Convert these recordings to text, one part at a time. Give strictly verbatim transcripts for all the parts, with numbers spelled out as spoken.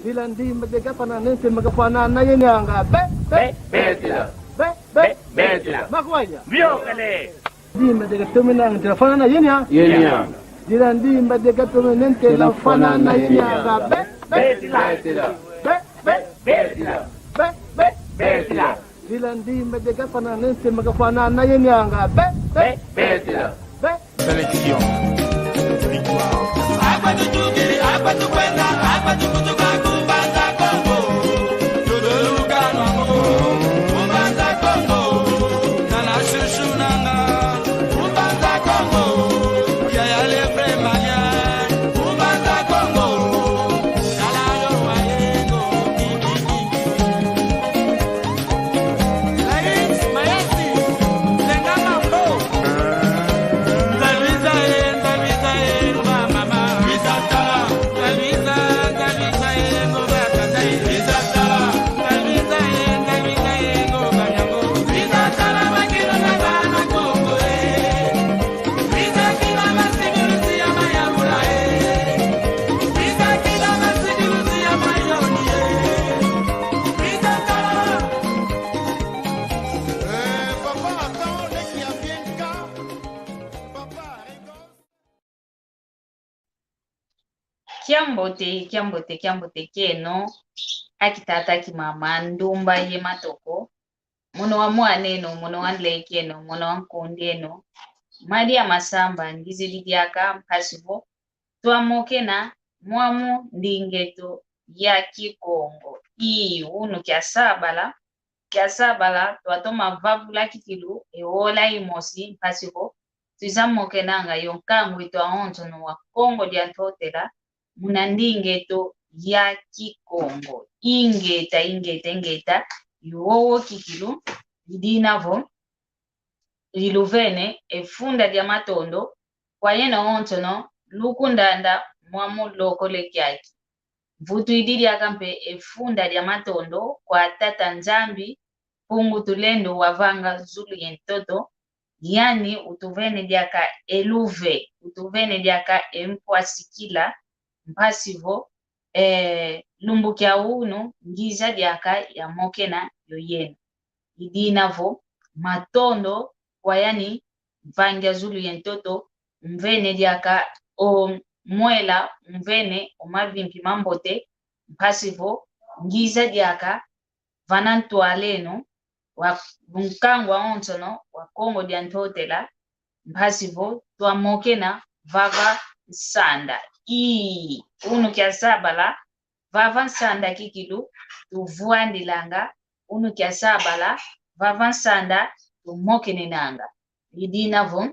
Dila ndimba de gafana nente magafana na yenianga. Be, be, be, dila. Be, be, be, dila. Makwanya. Miokale. Ndimba de gatomena nte gafana na yenia. Yenia. Dila ndimba de gatomena nte gafana na yenianga. Be, be, be, dila. Be, be, be, dila. Be, be, be, dila. Dila ndimba de gafana nente magafana na yenianga. Be, be, be, dila. Be. Sélection. Victoire. Kiambote, kiambote, kiambote kieno, a kitata, a kimama, ndumba ye matoko, mono wa mwan'eno, mono wa nlek'eno, mono wa nkund'eno, Maria Masamba, ngizidi diaka mpasi vo twamokena mwamu nding'eto ya Kikongo. Ii, unu kia sabala, kia sabala, twatoma vavula kikilu, e ola imosi, mpasi vo twiza mokenanga yo nkangu eto awonsono wa Kongo dia Ntotela, muna nding'eto ya Kikongo. Ingeta, ingeta, ingeta, i wowo kikilu, i dina vo, iluvene e funda dia matondo kwa yeno wonsono lukundanda mwamu lokole kiaki. Mvutwidi diaka mpe e funda dia matondo kwa Tata Nzambi, Mpungu Tulendo wavanga zulu ye ntoto, yani utuvene diaka e luve, utuvene diaka e mpwasikila, mpasi vo, eh, lumbu kia unu ngiza diaka yamokena yo yeno. I dina vo, matondo kwa yani mvangi a zulu ye ntoto, mvene diaka o mwela, mvene o mavimpi mambote, mpasi vo ngiza diaka vana ntwaleno wa nkangu awonsono wa Kongo dia Ntotela, mpasi vo twamokena vava nsanda. Ii, unu kia sabala, vava nsanda kikilu tuvwandilanga, unu kia sabala, vava nsanda tumokenenanga. I dina vo,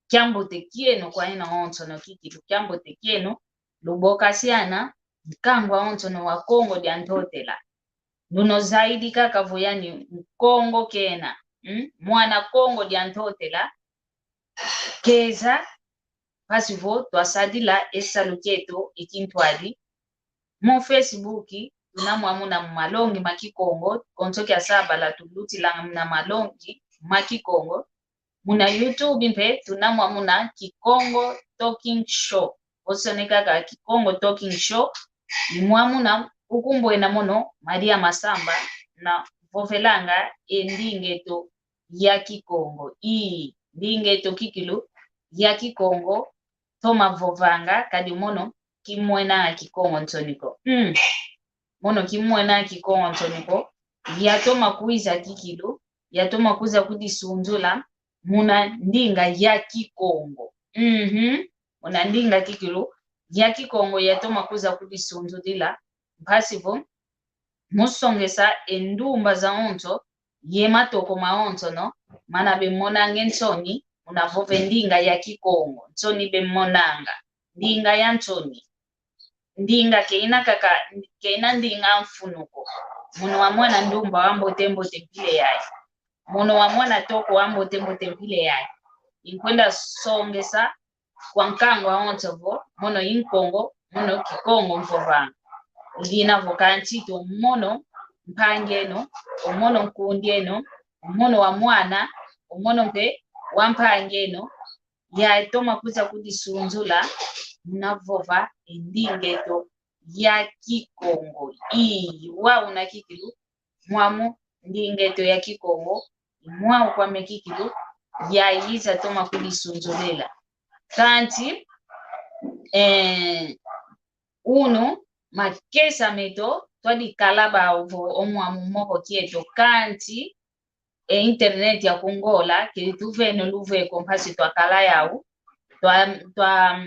kiambote kieno kwa yeno wonsono kikilu, kiambote kieno, lubokasiana, nkangu awonsono wa Kongo dia Ntotela. Nduno zaidi kaka vo yani Nkongo kena, mm? Mwana Kongo dia Ntotela, keza, mpasi vo twasadila e salu kieto e kintwadi. Mu Facebook, tuna mwamuna malongi ma Kikongo, konso kia sabala tulutilanga muna malongi ma Kikongo. Muna YouTube mpe tuna mwamuna Kikongo Talking Show. Osoneka kaka Kikongo Talking Show, i mwamuna ukumbwena mono Maria Masamba navovelanga e nding'eto ya Kikongo. Ii, nding'eto kikilu ya Kikongo toma vovanga, kadi mono kimwena Kikongo nsoni ko. Mm. Mono kimwena Kikongo nsoni ko. Yatoma kwiza kikilu, yatoma kwiza kudisunzula muna ndinga ya Kikongo. Mhm. Muna ndinga kikilu ya Kikongo yatoma kwiza kudisunzulila, mpasi vo mu songesa e ndumba zawonso ye matoko mawonsono mana bemonange nsoni muna vova e ndinga ya Kikongo. Nsoni bemonanga. Ndinga ya nsoni. Ndinga keyina kaka, keyina ndinga mfunu ko. Mono wa mwana ndumba wa mbote mbote mpile yayi. Mono wa mwana toko wa mbote mbote mpile yayi. I nkwenda songesa kwa nkangu awonso vo, mono i Nkongo, mono Kikongo mvovanga. I dina vo kansi tu mono mpangi eno, o mono nkundi eno, o mono wa mwana, o mono mpe wa mpangi eno, yatoma kwiza kudisunzula muna vova e ndinga eto ya Kikongo. Ii, wau una kikilu, mwamu ndinga eto ya Kikongo, i mwau kwame kikilu, yayiza toma kudisunzulela. Kanti, eh, unu, makesa meto, twadikala bau vo o mwamu moko kieto, kanti, e internet ya ku Ngola, ke tuvene luveko mpasi twakala yau, twa, twa,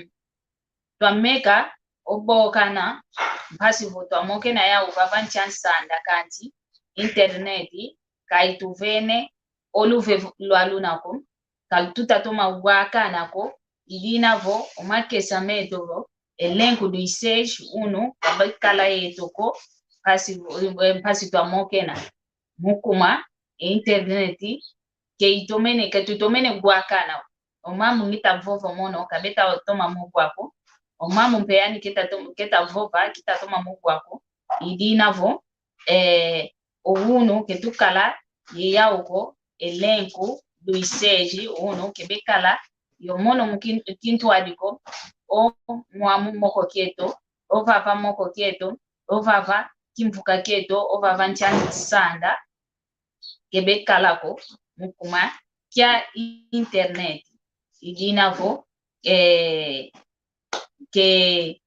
twameka o bokana, mpasi vo twamokena yau vava nkia nsanda, kanti internet ka ituvene o luve lwalu nako, ka tutatoma wakana ko, i dina vo o makesa meto vo, elenco dos seis, unu, ka bakala yeto ko, mpasi, eh, mpasi twamokena. Mu kuma, e internet, ke itomene, ke tutomene wakana. O mambu ngita vova mono, ka beta toma mo wa ko. O mambu mpe yani keta tom-, keta vova, kita toma mo wa ko. I dina vo, eh, o unu ke tukala ye yau ko, elenco dos seis, o unu ke bekala yo mono mu kin-, kintwadi ko, o mwamu moko kieto, o vava moko kieto, o vava kimvuka kieto, o vava nkia nsanda, ke bekala ko, mu kuma kia internet. I dina vo, eh, ke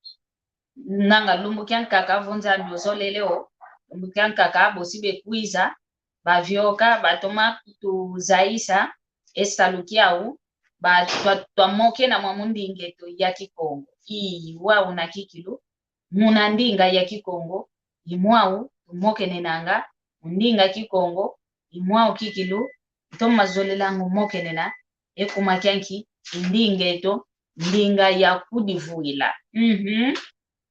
nanga lumbu kia nkaka vo Nzambi ozolele o, lumbu kia nkaka bosi bekwiza, bavioka, batoma kutuzayisa e salu kiau, ba twa-, twamokena mwamu ndinga eto ya Kikongo. Ii, wau una kikilu, muna ndinga ya Kikongo, i mwau tumokenenanga, mu ndinga Kikongo, i mwau kikilu, ntoma zolelanga mokenena, e kuma kia nki, i ndinga eto, ndinga ya kudivwila. Mhm.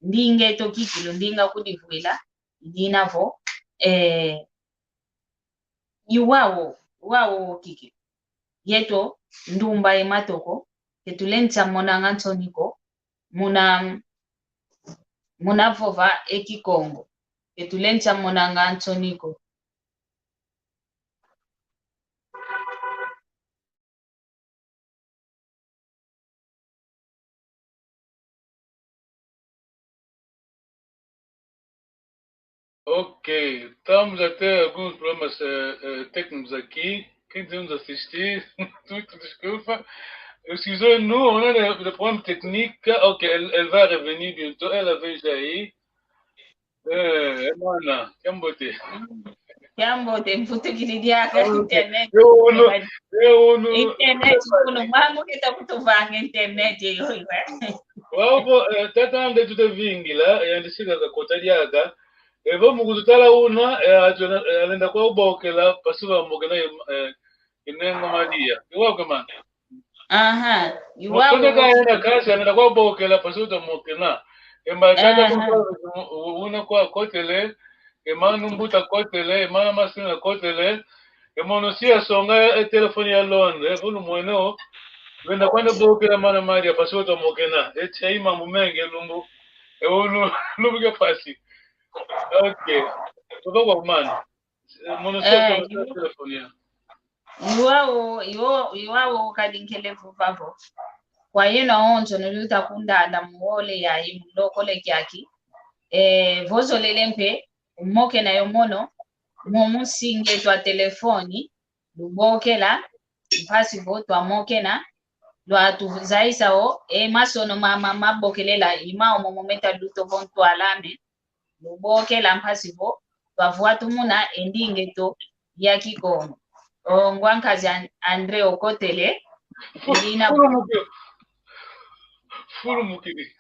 Ndinga eto kikilu, ndinga kudivwila, i dina vo, eh, i wau, wau kikilu. Yeto, ndumba ye matoko, ke tulendi sia monanga nsoni ko, muna, muna vova e Kikongo, ke tulendi sia monanga nsoni ko. Ok, estamos a ter alguns problemas, eh, eh, técnicos aqui. Quem nos assistir, muito desculpa. Excusez-nous, on a des, des problèmes techniques. Ok, elle, elle va revenir bientôt. Elle avait déjà eu. Eh, e mwana, kiambote. Kiambote, mvutukidi diaka. Ah, ok. Internet. Yo, unu, yo, unu. Internet, unu, mwamu keta kutuvanga internet, yo, yo, eh. Wau vo, eh, tata ande tutevingila, eh, yandi sika kakota diaka. Evo mu kututala una, eh, atu, eh, alenda kwa ubokela, pasi vamokena, eh, eh, inengo Maria. Iwa ke mana. Aha, iwa. Makonde ka yena kasi, anenda kwa bokela, pasi uta mokena. Ema tata, aha, kwa, u-, una kwa kotele, ema numbuta kotele, ema na masina kotele, ema no sia songa e telefoni ya Londres, e vulu mwene o, venda kwenda bokela mana Maria, pasi uta mokena. E tia ima mumenge lumbu, e unu, lumbu kia pasi. Ok. Tuka kwa kumana. Eh, mono, eh, sio, sio, iwo-, telefoni ya. Iwau, iwo-, iwau kadi nkele vova vo. Kwa yeno onzo nuluta kundanda mu wole yayi mu lokole kiaki. Eh, vo zolele mpe, umokena yo mono, mu musinge twa telefoni, lubokela, mpasi vo twamokena, lwatuzayisa o, e masono ma, ma, mabokelela, i mau momo meta luto vo ntwalame, lubokela mpasi vo, twavua tumuna e ndinga eto ya Kikongo. O ngwankazi An-, André okotele, fu-, ndina fulumukidi. Fulumukidi.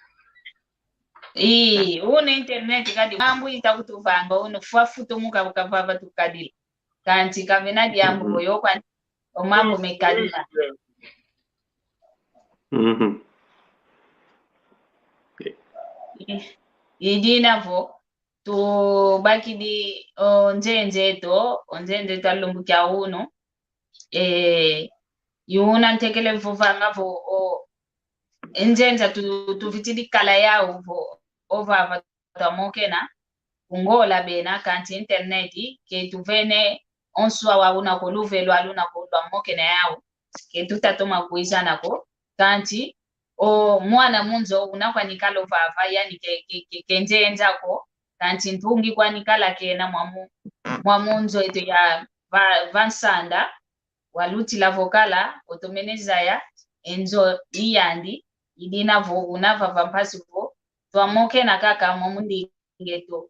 Ii, unu internet kadi, mambu ita kutuvanga, unu fwa futumuka kavava tukadila. Kanti kavena diambu, mhm, ko yo kwa o mambu mekadima. Mhm. I-, i dina vo, tubakidi o nzenze eto, o nzenze eto a lumbu kia unu. E, i una ntekele vovanga vo, o, e nzenza tu-, tuvitidi kala yau vo, ovava twamokena, ku Ngola bena, kanti internet, ke tuvene o nswa wa una ko, luve lwa luna ko, lwamokena yau, ke tutatoma kwiza nako, kanti o mwana mu nzo una kwani kala vava, yani ke, ke, ke, ke nzenza ko, kansi ntungi kwani kala kena mwa mu-, mwa mu nzo eto ya va, va nsanda, walutila vo kala, otomene zaya e nzo i yandi, i dina vo una vava mpasi vo twamokena kaka mwa mu ndinga eto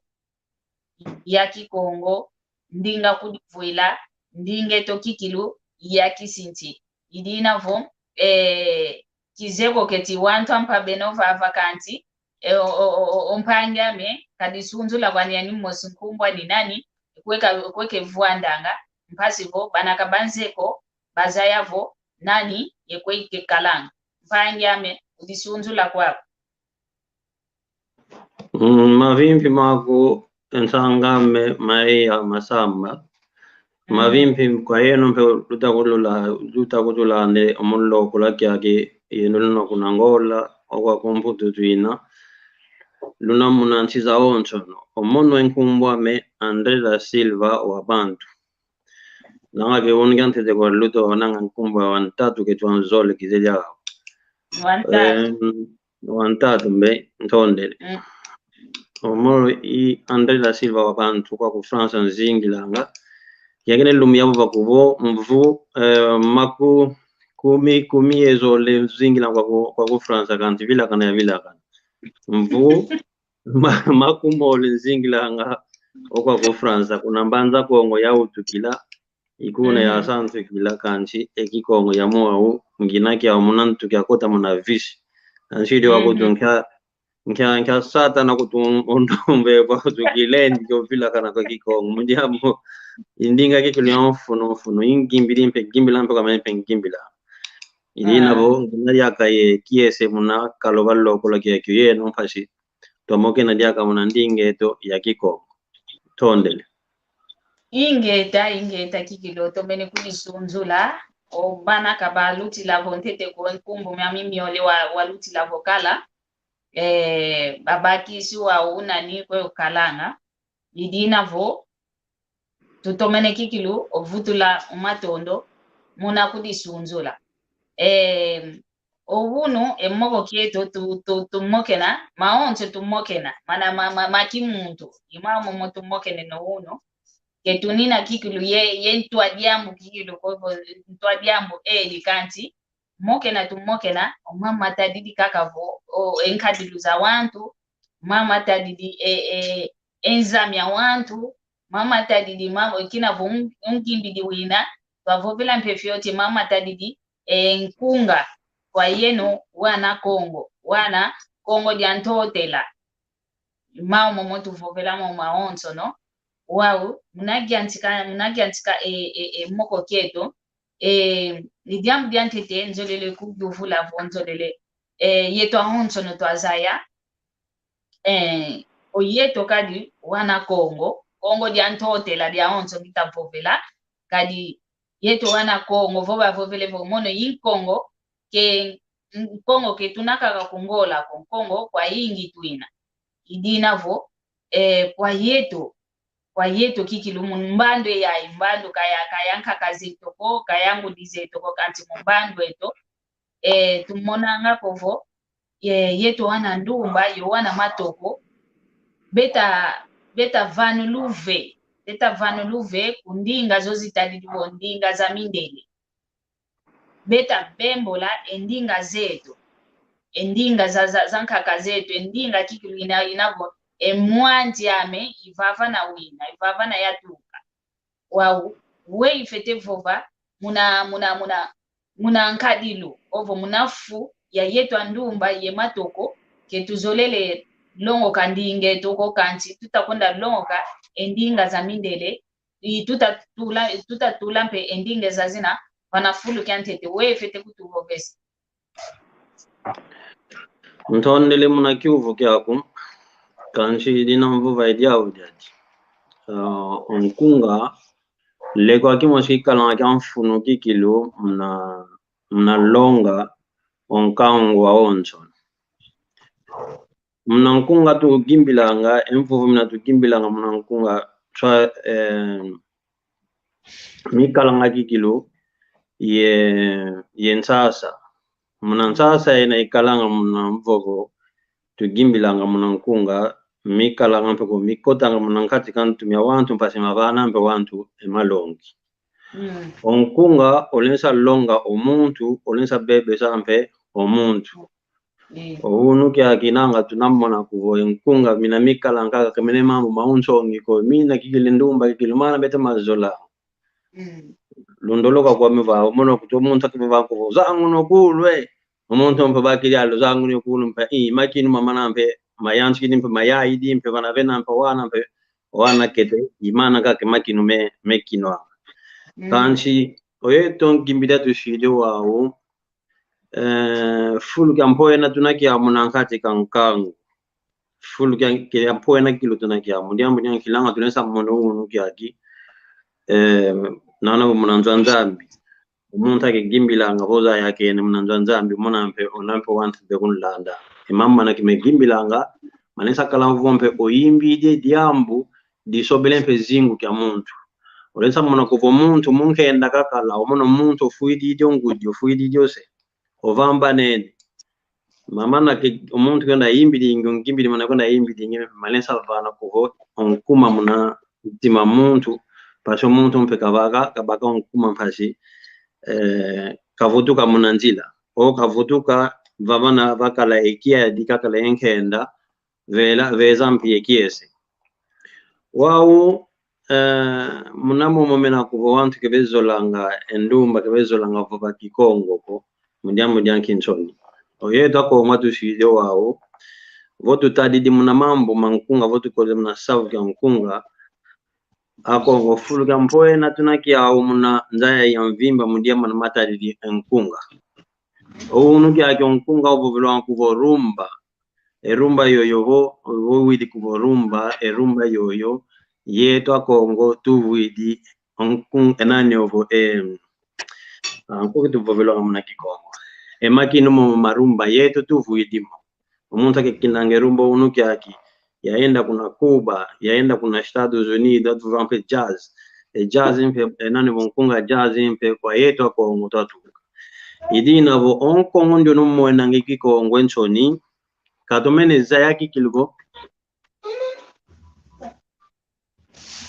ya Kikongo, ndinga kudivwila, ndinga eto kikilu ya kisinti. I dina vo, eh, kizeye ko keti wantu ampa beno vava kansi, eh, o, o, o, o, o mpangi ame, kadisunzula kwani yani mosi nkumbu ani nani, kweka, kweke vwandanga, mpasi vo, bana ka banzeye ko, bazaya vo, nani, ye kweke kalanga. Mpangi ame, udisunzula kwaku. Mm, mavimpi maku nsang'ame Maria Masamba. Mm. Mavimpi kwa yeno mpe luta kutula, luta kutula nde omu lokola kiaki yeno luna kuna Angola, okwa kumputu twina. Luna muna nsi zawonsono. O mono e nkumbu ame André da Silva wa Bantu. Nanga ke wunu kiantete kwa luto, nanga nkumbu wa ntatu ke twanzole kizeye. Wa ntatu. Em, wa ntatu mbe, ntondele. Mm. O mono i André da Silva wa Bantu kwaku França nzingilanga. Yakene lumbu ya vova kuvo, mvu, eh, maku, kumi, kumi ye zole nzingilanga kwaku, kwaku França kansi vilakana ya vilakana. Mvu, ma-, makumole nzingilanga okwaku França, kuna Mbanza Kongo yawutukila, i kuna yasantukila, kansi e Kikongo ya mwau, ngina kiau muna ntu kiakota muna visi. Kansi idi wakutu nkia, nkia, nkia Satana kutu undombe kwa kutu kilendi kio vilakana kwa Kikongo. Mu diambu, i ndinga kikilu ya mfunu, mfunu, i ngimbidi mpe, ngimbila mpe kwa mene mpe ngimbila. I dina vo, ngina diaka ye kiese muna kaloba lokola kiakio yeno mpasi twamokena diaka muna ndinga eto ya Kikongo. Tondele. Ingeta, ingeta kikilu otomene kudisunzula, o bana ka balutila vo ntete ko, nkumbu miami miole wa, walutila vo kala, eh, babakisi wau nani kwe ukalanga, i dina vo, tutomene kikilu ovutula o matondo muna kudisunzula. Eh, o unu, e moko kieto tu, tu, tumokena, mawonso tumokena, mana ma, ma, ma kimuntu, i mao momo tumokene no unu, ke tunina kikilu ye, ye ntwa diambu kikilu, kwa vo, ntwa diambu eli kansi, mokena tumokena, o mama tadidi kaka vo, o, e nkadilu za wantu, mama tadidi, e, e, e nzamia wantu, mama tadidi, mama, kina vo un-, ungimbidi wina, twavovela mpe fioti, mama tadidi, e nkunga, kwa yeno, wana Kongo, wana Kongo dia Ntotela. Mao momo tuvovela mo mawonso, no? Wau, muna giantika, muna giantika e, e, e moko kieto, e, i diambu diantete, nzolele kuyuvula vo nzolele, e, yeto awonsono twazaya, e, o yeto kadi wana Kongo, Kongo dia Ntotela diawonso ngita vovela, kadi yeto wana Kongo, vo bavovele vo mono i Nkongo, ke Nkongo ke tuna kaka ku Ngola ko, Nkongo kwayingi twina. I dina vo, eh, kwa yeto, kwa yeto kikilu mu mbandu eyayi, mbandu kaya, kaya nkaka zeto ko, kaya ngudi zeto ko, kansi mu mbandu eto, eh, tumonanga ko vo, eh, yeto wana ndumba, yo wana matoko, beta, beta vanu luve, beta vanu luve ku ndinga zo zitadidi vo ndinga za mindele. Beta bembola e ndinga zeto, e ndinga za, za, za nkaka zeto, e ndinga kikilu ina, ina vo, e mwanzi ame, ivava na wina, ivava na yatuka. Wau, we ifete vova, muna, muna, muna, muna nkadilu, ovo muna fu ya yeto andumba ye matoko, ke tuzolele longoka ndinga eto ko kansi, tuta kwenda longoka e ndinga za mindele, i tuta tula, tuta tula mpe e ndinga zazina, vana fulu kiantete, we fete kutuvovesa. Ntondele muna kiuvu kiaku, kansi dina mvuva i diau diadi. Ah, o nkunga, lekwa kimosi kikalanga kia mfunu kikilu muna, muna longa o nkangu awonso. Muna nkunga tugimbilanga, e mvuvu mina tugimbilanga muna nkunga, twa, eh, mikalanga kikilu ye, ye nsasa. Muna nsasa yena ikalanga muna mvovo, tugimbilanga muna nkunga, mikalanga mpe ko mikotanga muna nkati ka ntu mia wantu mpasi mavana mpe wantu e malongi. Mm. O nkunga olensa longa o muntu, olensa bebesa mpe o muntu. Eh. O unu kiaki nanga tunamona kuvo e nkunga mina mikalanga kaka kemene mambu ma unsongi ko, mina kikili ndumba kikili mana bete mazola. Mm. Lundoloka kwame va, omono kutu o muntu akivava kuvo, zangu no kulu e. O muntu mpe bakili alo zangu no kulu mpe, i, makinu mamana mpe, mayantikidi mpe, mayayidi mpe, vana vena mpe, wana mpe, wana kete, i mana kaka makinu me, mekinwanga. Mm. Kansi, oyeto nkimbidi tusidi wau, eh, fulu kia mpoena tuna kiamu na nkati ka nkangu. Fulu kia, kia mpoena kilu tuna kiamu. Diambu dia nkilanga tulesa mono unu kiaki. Eh, nana muna nzo a Nzambi. O muntu akigimbilanga vo zaya kene muna nzo a Nzambi, mona mpe, ona mpe wantu mpe kunlanda. E mambu mana kimegimbilanga, manesa kala vo mpe oyimbidi diambu, disobele mpe zingu kia muntu. Olensa mona kuvo muntu, munkenda kakala, omono muntu ofwididi o ngudi, ofwididi ose. Ovambanene. Mamana ke, o muntu kwenda yimbidingi, ngimbidi mana kwenda yimbidingi, malensa vana kuvo, o nkuma muna ntima muntu, mpasi o muntu mpe kavaka, kabaka o nkuma mpasi, eh, kavutuka muna nzila. O kavutuka, vavana vakala e kiadi, kakala e nkenda, vela, veza mpi e kiese. Wau, eh, muna momo mena kuvo wantu ke bezolanga e ndumba, ke bezolanga vova Kikongo ko, mu diambu dia nkinsoni. Oyeto Akongo atusidi wau, vo tutadidi muna mambu ma nkunga, vo tukoze muna savu kia nkunga, Akongo fulu kia mpoena tuna kiau muna nza ya mvimba mu diambu na matadidi e nkunga. O unu kiaki o nkunga ovovelwanga kuvo rumba. E rumba yoyo vo, vo widi kuvo rumba, e rumba yoyo, yeto Akongo tuvwidi, o nkun-, e nani ovo, e, ah, nkuki tuvovelwanga muna Kikongo. E makinu momo ma rumba, yeto tuvwidi mo. O muntu akekinanga e rumba unu kiaki, yaenda kuna Cuba, yaenda kuna Estados Unidos, atuvova mpe jazz. E jazz mpe, e nani vo nkunga jazz mpe, kwa yeto Akongo twatuka. I dina vo o Nkongo ndio no mwenanga e Kikongo e nsoni, katomene zaya kikilu ko.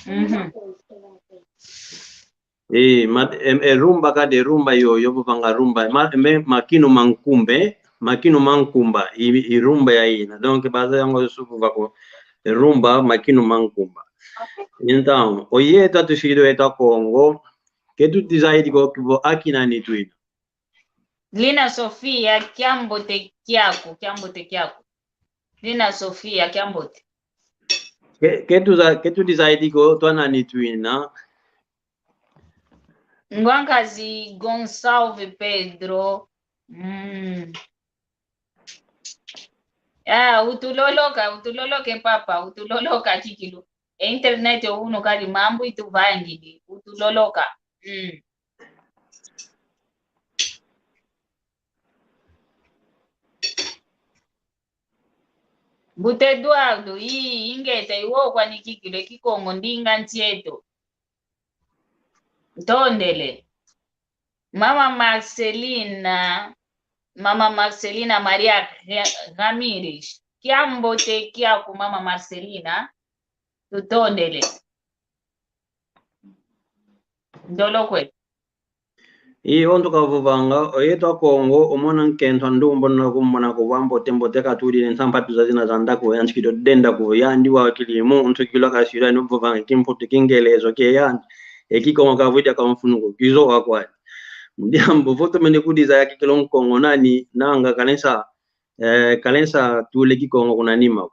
Mhm. E, ma, e, e rumba kadi e rumba yoyo, vovanga rumba, ma, me, makinu ma nkumbe, makinu ma nkumba, i, i rumba ya ina. Donc, baza yango suku vako, e rumba, makinu ma nkumba. Então, oyeto atusidi oyeto Akongo, ke tudizaidi ko kivo aki nani twina. Lina Sofia, kiambote kiaku, kiambote kiaku. Lina Sofia, kiambote. Ke, ke tuza-, ke tudizaidi ko twa nani twina. Ngwankazi Gonçalves Pedro. Mm. Ah, utuloloka, utuloloke papa, utuloloka kikilu. E internet unu kali mambu ituvangidi, utuloloka. Mm. Mbuta Eduardo, ii, ingeta, i wau kwani kikilu, e Kikongo ndinga ntieto. Ntondele. Mama Marcelina, Mama Marcelina Maria Ra-, Ramirez. Kiambote kiaku Mama Marcelina. Tutondele. Ndolokwe. I, o ntu kavovanga, oyeto Akongo, omona nkento a ndumba, ona kumona ko wambote mbote katudile nsampa tuza zina za ndaku, yantikidi o denda ku, yandi wakili muntu kilu kasila, no vovanga Kimputu, Kingelezo, ke yandi. E Kikongo kavwidi ka mfunu ko, kizowa kwani. Mu diambu vo tomene kudizaya kikilu Nkongo nani, nanga kalensa, eh, kalensa tule Kikongo kuna nima.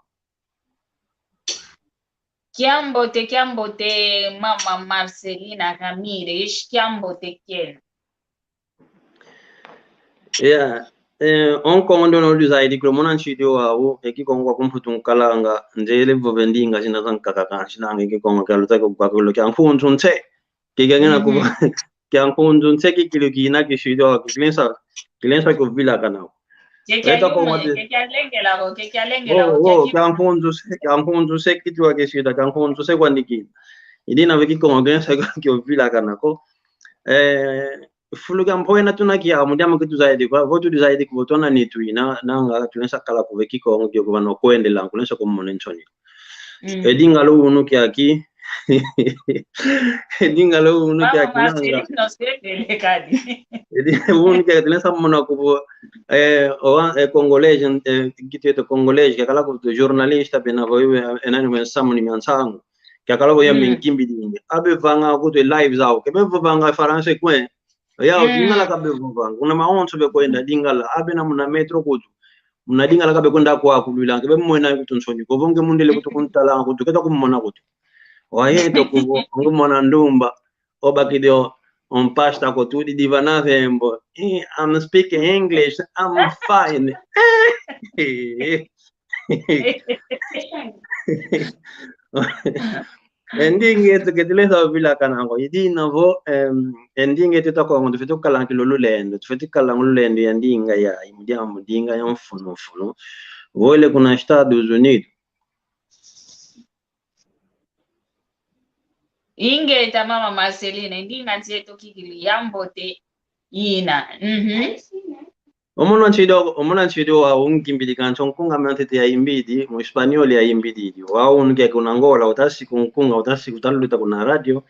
Kiambote, kiambote, Mama Marcelina Ramirez, kiambote kieno. Yeah, eh, o Nkongo ndio no udizaidi kulo mona nsidi wau, e Kikongo kwa kumputu nkalanga, nzele vove ndinga zina zankaka kansi nanga e Kikongo kia luta kwa kulo kia nkunzu nse. Kikengena kuvo, mhm, kia nkunzu nse kikilu kina kisidi wau, kikilensa, kilensa kuvilakana. Ke kia, eta yumu, kwa mate, ke kia lengela ko, ke kia lengela ko, oh, kia, oh, kia nkunzu se, kia nkunzu se kitu wa kisida, kia nkunzu se kwandi kina. I dina vo Kikongo kilensa kuvilakana ko. Eh, fulu kia mpwena tuna kia, mu diambu ke tuzaidi kwa, vo tuzaidi kuvo tuna nitu ina, nanga tulenda kala kuve Kikongo kio kuva no kwendela, kulenda kumona nsoni. Mm. E Lingala unu kiaki. E Lingala unu kiaki nanga. Mama Marcelino, siwekele kadi. E Lingala unu kiaki, tulenda mona kuvo, eh, o, eh, Congolês, eh, kitu yeto Congolês, kiakala kutu jornalista bena vo iwe, eh, nani mwe nsamu ni mia nsangu. Kiakala vo ya, mm, minkimbi dingi. Abe vanga kutu live zau. Kebe vo vanga Faransa kwe. Ya, mm, Lingala kabe vovanga. Kuna mawonso be kwenda Lingala. Abe na muna metro kutu. Muna Lingala kabe kwenda kwa kulwila. Kebe mwena kutu nsoni. Kovonge mundele kutu kuntala kutu. Keta kumona kutu. Waye to kuvo. Ngu mwana ndumba. Obakidi o, on pasta ko tudi diva na vembo. Eh, I'm speaking English. I'm fine. E ndinga eto ke tulenda vilakana ngo. I dina vo, em, e ndinga eto ta Kongo, tufeti kala nki lulendo, tufeti kala lulendo ya ndinga ya, mu diambu ndinga ya mfunu mfunu. Vo ile kuna Estados Unidos. Ingeta mama Marcelina, ndinga nsi eto kikilu ya mbote ina. Mhm. Omona nsido, omona nsido wa unkimbidi kansi nkunga mantete ya imbidi, mu Espanhol ya imbidi. Wa unu kia kuna Angola, utasi kunkunga, utasi kutaluta kuna radio,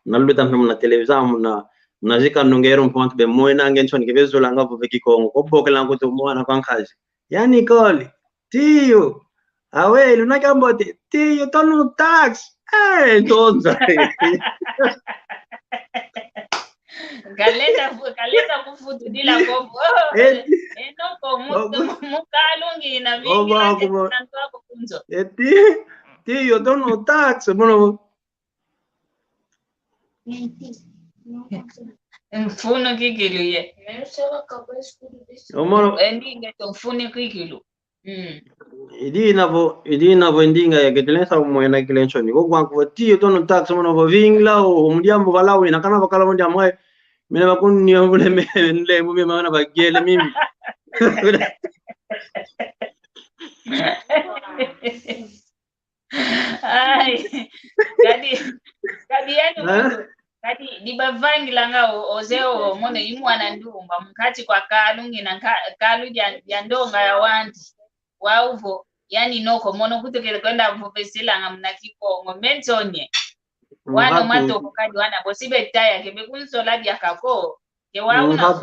unaluta mpe muna televisão, muna, muna zika nungero mpontu be mwena nge nsoni kebe zola nga vove Kikongo, kobokela nkutu mwana kwa nkazi. Ya Nicole, tio, awe, luna kia mbote, tio, tonu tax. Eh, tonza. Kalenda fu-, kalenda kufutudila kovo. Eh, eh, noko, mu-, mu-, mukalungi na mingi, oba, na kubo-, na ntwako kunzo. Eh, ti-, tio, tonu tax, mono. Mfunu kikilu ye. Omono. E ndinga eto mfunu kikilu. Mm. I dina vo, i dina vo e ndinga ya ke tulenda mwena kile nsoni. Ko kwa kuvo tio, tonu tax, mono vo vingila o, mu diambu vala wina, kana vakala mu diambu ai. Mina vakuni o vule me, nle mu mima wana vagele mimi. Ai, kadi, kadi yani, eh? Kadi, dibavangilanga o, oze o, mono i mwana ndumba, mu nkati kwa kalu ngina nka-, kalu dia, dia ndonga ya wandi, wau vo, yani noko, mono kutekele kwenda voveselanga muna Kikongo, mensonye. Wano matoko kadi wana, bosi betaya, kebe kunsola diaka ko, ke wau na.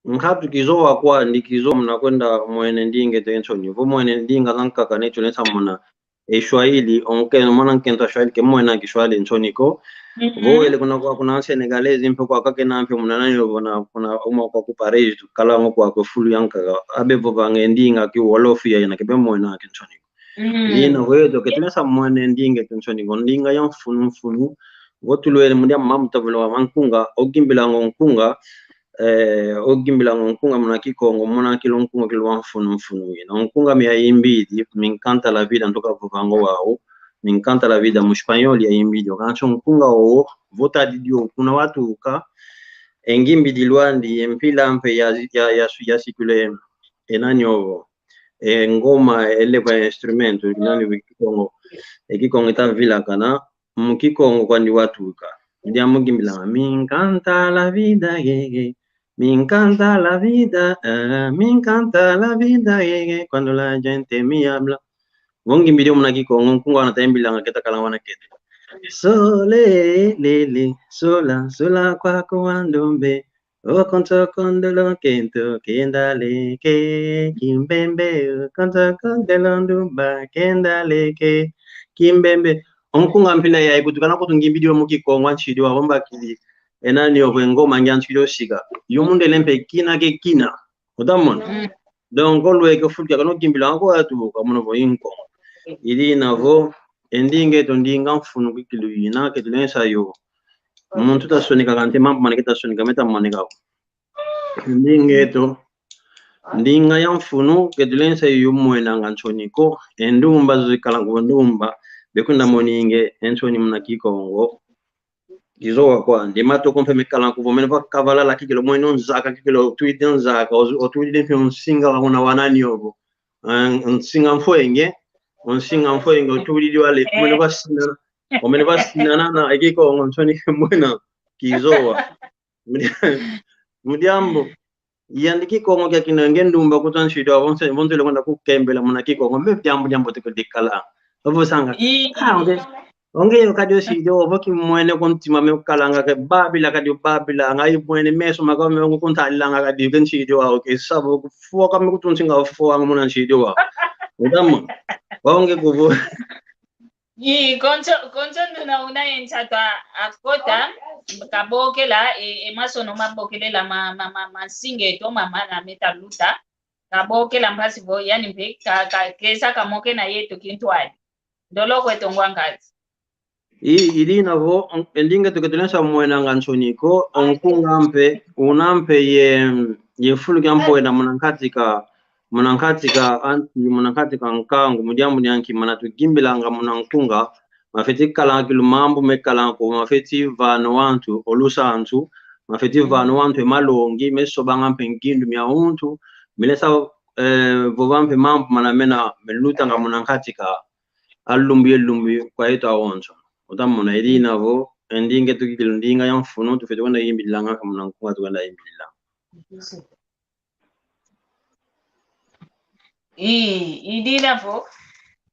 Nkatu kizowa kwandi, kizowa muna kwenda mwene ndinga eto nsoni. Vo mwene ndinga zankaka ne tulenda mona e Swahili, onke mwana nkento a Swahili ke mwena Kiswahili nsoni ko. Mhm. Vo wele kuna kwa kuna Senegalese mpe kwa kakena mpe muna nani vo na kuna uma kwa ku Paris, tukala ngo kwa kwe fulu yankaka. Abe vovanga e ndinga ki Wolof ya ina kebe mwena ke nsoni ko. Mm. Ina vo yeto ke tulenda mwene ndinga eto nsoni ko, ndinga ya mfunu mfunu. Vo tulwele mu dia mamu tavula wa mankunga, ogimbila ngo nkunga, eh, ogimbila ngo nkunga muna Kikongo, muna kilo nkunga kilo wa mfunu mfunu wina. Nkunga mia imbidi, me encanta la vida, ntoka vovanga wau, me encanta la vida, mu Espanhol ya imbidi. Kansi nkunga wo, vo tadidi o, kuna watuka, e ngimbidi lwandi, e mpila mpe ya, ya, ya, ya sikule, e nani ovo, e ngoma, ele kwa instrumento, nani vo Kikongo, e Kikongo itavilakana, mu Kikongo kwandi watuka. Dia mugimbila, me encanta la vida, yeah, yeah. Me encanta la vida, eh, me encanta la vida, yeah, yeah, cuando la gente me habla. Vo ngimbidi muna Kikongo, nkunga wana ta imbilanga keta kala wana kete. Sole, le, le, sola, sola kwa kwa ndombe. O konto kondolo kento kenda leke, kimbembe, o konto kondolo ndumba kenda leke, kimbembe. O nkunga mpila ya ikutukana kutu ngimbidi wa mu Kikongo a nsido wa bombakidi. E nani ovo e ngoma ngia nsido sika. Yo mundele mpe kina ke kina. Utamona? Mm. Donc, olweke ofulukila kano kimbila ako atu, kamono vo inko. I dina vo, e ndinga eto ndinga mfunu kikilu ina, ke tulenda yo. Muntu tasonika kante mambu mana ke tasonika meta monika. Ndinga eto, ndinga ya mfunu, ke tulenda yo mwenanga nsoni ko, e ndumba zikala ku ndumba, bekwenda moninge, e nsoni muna Kikongo. Kizowa kwandi, matoko mpe mekala kuvo, mene va kavalala kikilo, mwene o nzaka kikilo, otwidi o nzaka, ozu-, otwidi mpe o nsinga wa kuna wa nani ovo. Eh, o nsinga mfwenge, o nsinga mfwenge, otwidi wale, mwene va sinana, omene va sinana na, e Kikongo nsoni mwena, kizowa. Mu dia, Mu diambu. Yandi Kikongo kia kina nge ndumba kutwa nsidi wau, vo nse-, vo ntwele kwenda kukembela muna Kikongo, me diambu diambote kudikala. Ovo sanga. I- Ah, onge. Onge yo kadi nsidi wau, vo kimwene ku ntima me kukalanga ke babila kadi babila, nga i mwene meso maka me ongo kuntalilanga kadi ke nsidi wau, ke sabo kufoka me kutunsinga foka muna nsidi wau. Udama. Onge kuvo. Ii, konso, konso nduna una ye nsatu akota, kabokela, e, e masono mabokelela ma, ma, ma, ma nsinga eto, ma, ma, na meta luta. Kabokela mpasi vo, yani mpe, ka, ka, kesa kamokena yeto kintwadi. Ndolo kweto ngwa nkazi. I, idina vo, on-, e ndinga tuke tulensa mwenanga nsoni ko, o nkunga mpe, una mpe ye, ye fulu kia mpwena muna nkatika, muna nkatika, anti, muna nkatika nkangu, mu diambu dia nki mana tugimbilanga muna nkunga, mafeti kalanga kilu mambu mekalanga ko, mafeti vana wantu, o lusansu, mafeti vana wantu, e malongi, mesobanga mpe ngindu mia untu, milesa, eh, vova mpe mambu mana mena, melutanga muna nkatika, a lumbu ye lumbu kwa yeto awonso. Utamona idina vo, e ndinga tuke kikilu ndinga ya mfunu, tufeti kwenda yimbililanga, kama na nkunga tukwenda yimbililanga. Ii, idina vo,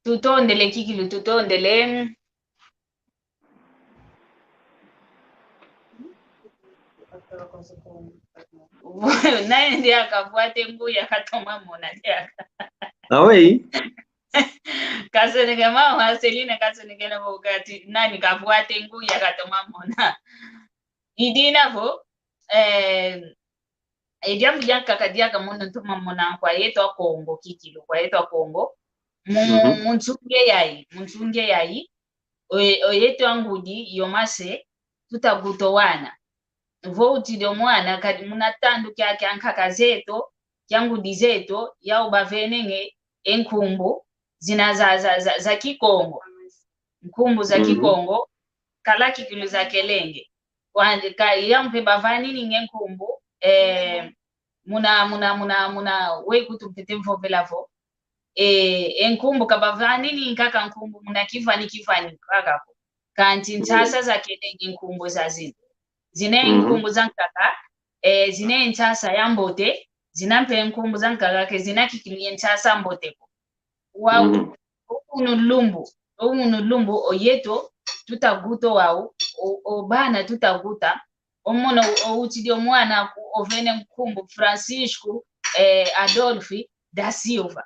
tutondele kikilu, tutondele. Nani ndiaka vwate nguya katoma mona ndiaka. Awe. Kasoneke mama Marceline, kasoneke na vo kati, nani kavwate nguya katoma mona. Idina vo, eh, e diambu diankaka diaka mono ntoma mona kwa yeto a Kongo kikilu, kwa yeto a Kongo. Mu, mhm, mu nsunge yayi, mu nsunge yayi, o, o yeto a ngudi, yo mase, tuta guta o wana. Vo utidi o mwana, kadi muna tandu kia, kia nkaka zeto, kia ngudi zeto, yau bavenenge e nkumbu zina za, za, za, za Kikongo. Nkumbu za, mhm, Kikongo, kala kikilu zakelenge. Kwandi ka, yau mpe bavanininge nkumbu, eh, muna, muna, muna, muna, we kutu mpete mvovela vo. Eh, e nkumbu ka bavanini nkaka nkumbu muna kivani kivani nkaka ko. Kanti nsasa zakelenge nkumbu zazina. Zina, mhm, nkumbu zankaka, eh, zina nsasa ya mbote, zina mpe nkumbu zankaka ke zina kikilu ye nsasa mbote ko. Wau, mhm, o unu lumbu, o unu lumbu, o yeto, tuta guta wau, o, o bana tuta guta, o mono, o utidi o mwana ku, ovene nkumbu Francisco, eh, Adolfo da Silva.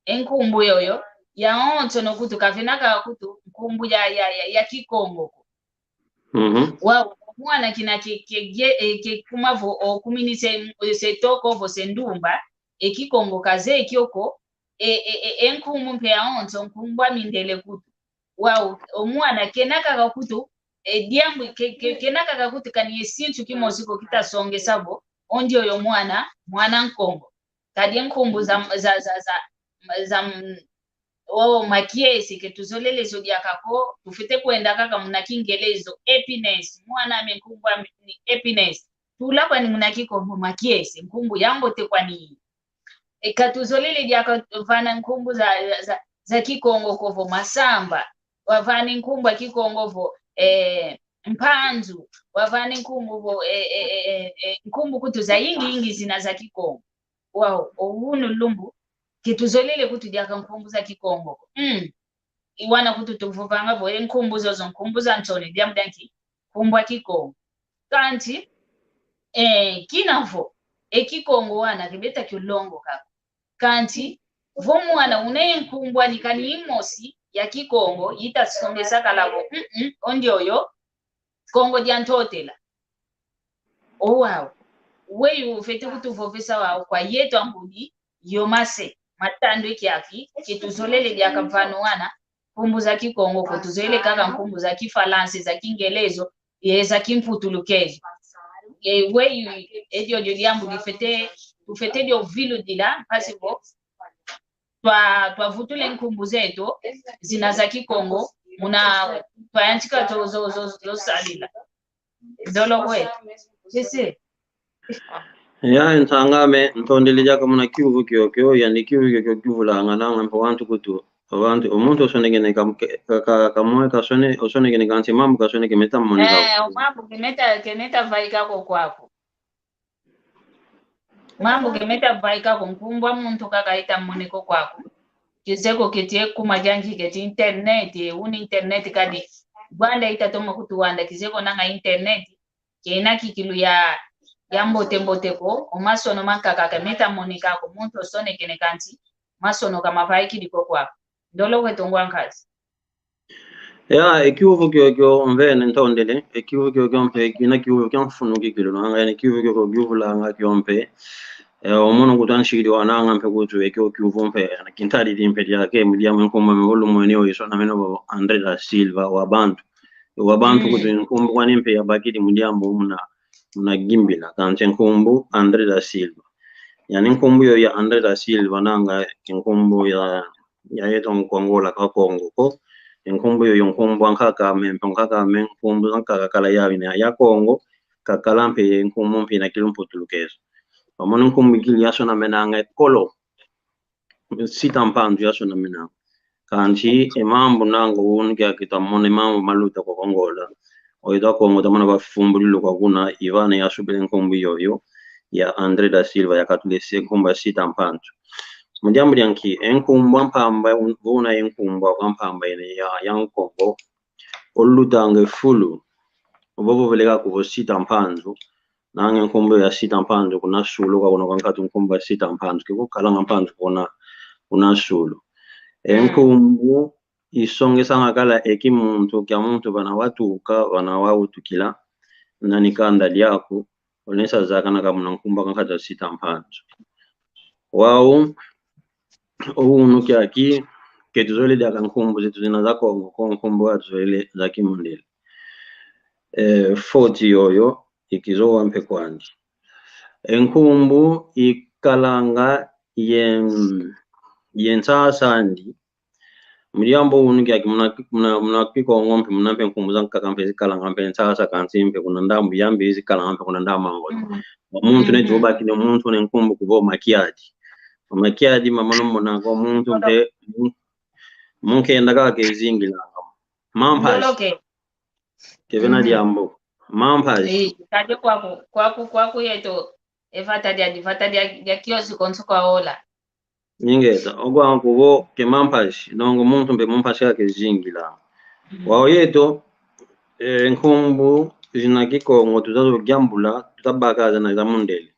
E nkumbu yoyo, yawonso no kutu kavena kaka kutu nkumbu ya, ya, ya, ya Kikongo ko. Mhm. Wau, o mwana kina ke, ke, ke, eh, ke kuma vo, o kumini se, se toko vo se ndumba, e Kikongo kazeye kiokio, e, e, e, e nkumbu mpe yawonso nkumbu a mindele kutu. Wau, o mwana kena kaka kutu, e diambu, ke, ke, kena kaka kutu kani e sinsu kimosi ko kita songesa vo, o ndioyo mwana, mwana Nkongo. Kadi e nkumbu za, za, za, za, za, o, makiese, ke tuzolele zo diaka ko, tufwete kwenda kaka muna Kingelezo, happiness, mwana ame nkumbu ame ni happiness. Tula kwani muna Kikongo makiese, nkumbu ya mbote kwani. E, ka tuzolele diaka vana nkumbu za, za, za Kikongo ko vo masamba, wavani nkumbu a Kikongo vo, eh, mpanzu, wavani nkumbu vo, eh, eh, eh, eh, eh, nkumbu kutu zayingi yingi zina za Kikongo. Wau, o unu lumbu, ke tuzolele kutu diaka nkumbu za Kikongo ko. Mm. I wana kutu tuvovanga vo, e nkumbu zozo, nkumbu za nsoni, diambu dia nki, nkumbu a Kikongo. Kanti, eh, kina vo, e Kikongo wana, ke beta kio longoka ko. Kanti, vo mwana una ye nkumbu ani kani imosi ya Kikongo, yita songesa kala vo, mm, mm, o ndioyo, Kongo dia Ntotela. O wau. Weyi ufwete kutuvovesa wau kwa yeto a ngudi, yo mase, matandu e kiaki, ke tuzolele diaka vana o wana, nkumbu za Kikongo ko, tuzolele kaka nkumbu za Kifalansa, za Kingelezo, ye za Kimputulukezo. Ye weyi, e diodio diambu difwete, tufwete dio viludila, mpasi vo, twa, twavutula e nkumbu zeto, zina za Kikongo, muna, twayantika zo, zo, zo, zo salila. Ndolo kwe. Sisi. Ya, ntang'ame, ntondele diaka muna kiuvu kiokio, yandi kiuvu kiokio kivulanga, nanga mpe wantu kutu, wantu, o muntu osonekene ka, ka, ka, kamue kasone, osonekene kansi mambu kasoneke meta moneka. Eh, o mambu ke meta, ke meta vaika ko kwaku. Mambu ke meta vaika ko, nkumbu a muntu kaka ita moneka kwaku. Kizeko keti e kuma dianki keti internet, e uni internet kadi. Bwanda ita toma kutuwanda, kizeko nanga internet. Kena kikilu ya, ya mbote mbote ko, o masono mankaka ke meta moneka ko, muntu osonekene kansi masono ka mavaikidi ko kwaku. Ndolo kweto ngwa nkazi. Ya, e kiuvu kiokio mvene ntondele, e kiuvu kiokio mpe, kina kiuvu kia mfunu kikilu, nanga yani kiuvu kiokio kiuvulanga kio mpe. E, o mono kutu anshidi wananga mpe kutu, e kio kiuvu mpe, na kintadidi mpe diake, mu diambu nkumbu ame vo lumwene o isonamena vo André da Silva, wa bantu. Wa bantu kutu nkumbu kwani mpe yabakidi mu diambu muna, muna gimbila, kansi nkumbu André da Silva. Yani nkumbu yo ya André da Silva, nanga nkumbu ya ya yeto nko Angola ka Kongo ko. Nkumbu yo, yo nkumbu ankaka ame, mpe ankaka ame, nkumbu zankaka kala ya ina ya Kongo, kakala mpe nkumbu mpe ina kilu mputulukezo. Pamona nkumbu kili yasonamenanga e kolo. Sita Mpanzu yasonamenanga. Kansi, e mambu nanga unu kiaki twamona e mambu maluta kwa Angola. Oyo twa Kongo twamona bafumbululu kwa kuna, ivana yasubila nkumbu yoyo, ya André da Silva, yakatulesa e nkumbu ya Sita Mpanzu. Mu diambu dianki, e nkumbu ampamba, un-, vuna e nkumbu ampamba ene ya, ya Nkongo. Olutanga e fulu. Ovovo veleka kuvo Sita Mpanzu. Nanga e nkumbu ya Sita Mpanzu kuna sulu, kwa kuna kwa nkatu nkumbu ya Sita Mpanzu. Kikukalanga Mpanzu kuna, kuna sulu. E nkumbu isongesanga kala e kimuntu kia muntu vana watuka, vana wawutukila, nani kanda diaku, olenda zakana ka muna nkumbu a kankatu a Sita Mpanzu. Wau, o unu kiaki, ke tuzolele diaka nkumbu zetu zina za Kongo, ko nkumbu ka tuzolele za kimundele. E, foti yoyo, ikizowa mpe kwandi. E nkumbu ikalanga ye, ye nsasa andi, Mu diambu unu kiaki muna, muna, muna Kikongo mpe muna mpe nkumbu zankaka mpe zikalanga mpe nsasa kansi mpe kuna ndambu yambi zikalanga mpe kuna ndambu a ngolo. Mm. Wa muntu ne, mhm, tubakidi muntu ne nkumbu kuvo Makiadi. Makiadi mamana mona ko muntu mpe mu-, munkenda kaka kezingilanga. Mampazi. Ndoloke. Kevena, mhm, diambu. Mampazi. Eh, kadi kwaku, kwaku, kwaku yeto, e vata dia, di vata dia, dia kiosi konso kwa ola. Ingeta, ogwa kuvo ke mampazi, donc muntu mpe mu mpasi kaka kezingila. Mm. Wau yeto, eh, nkumbu zina Kikongo tuzazo giambula, tutabaka zana za mundele.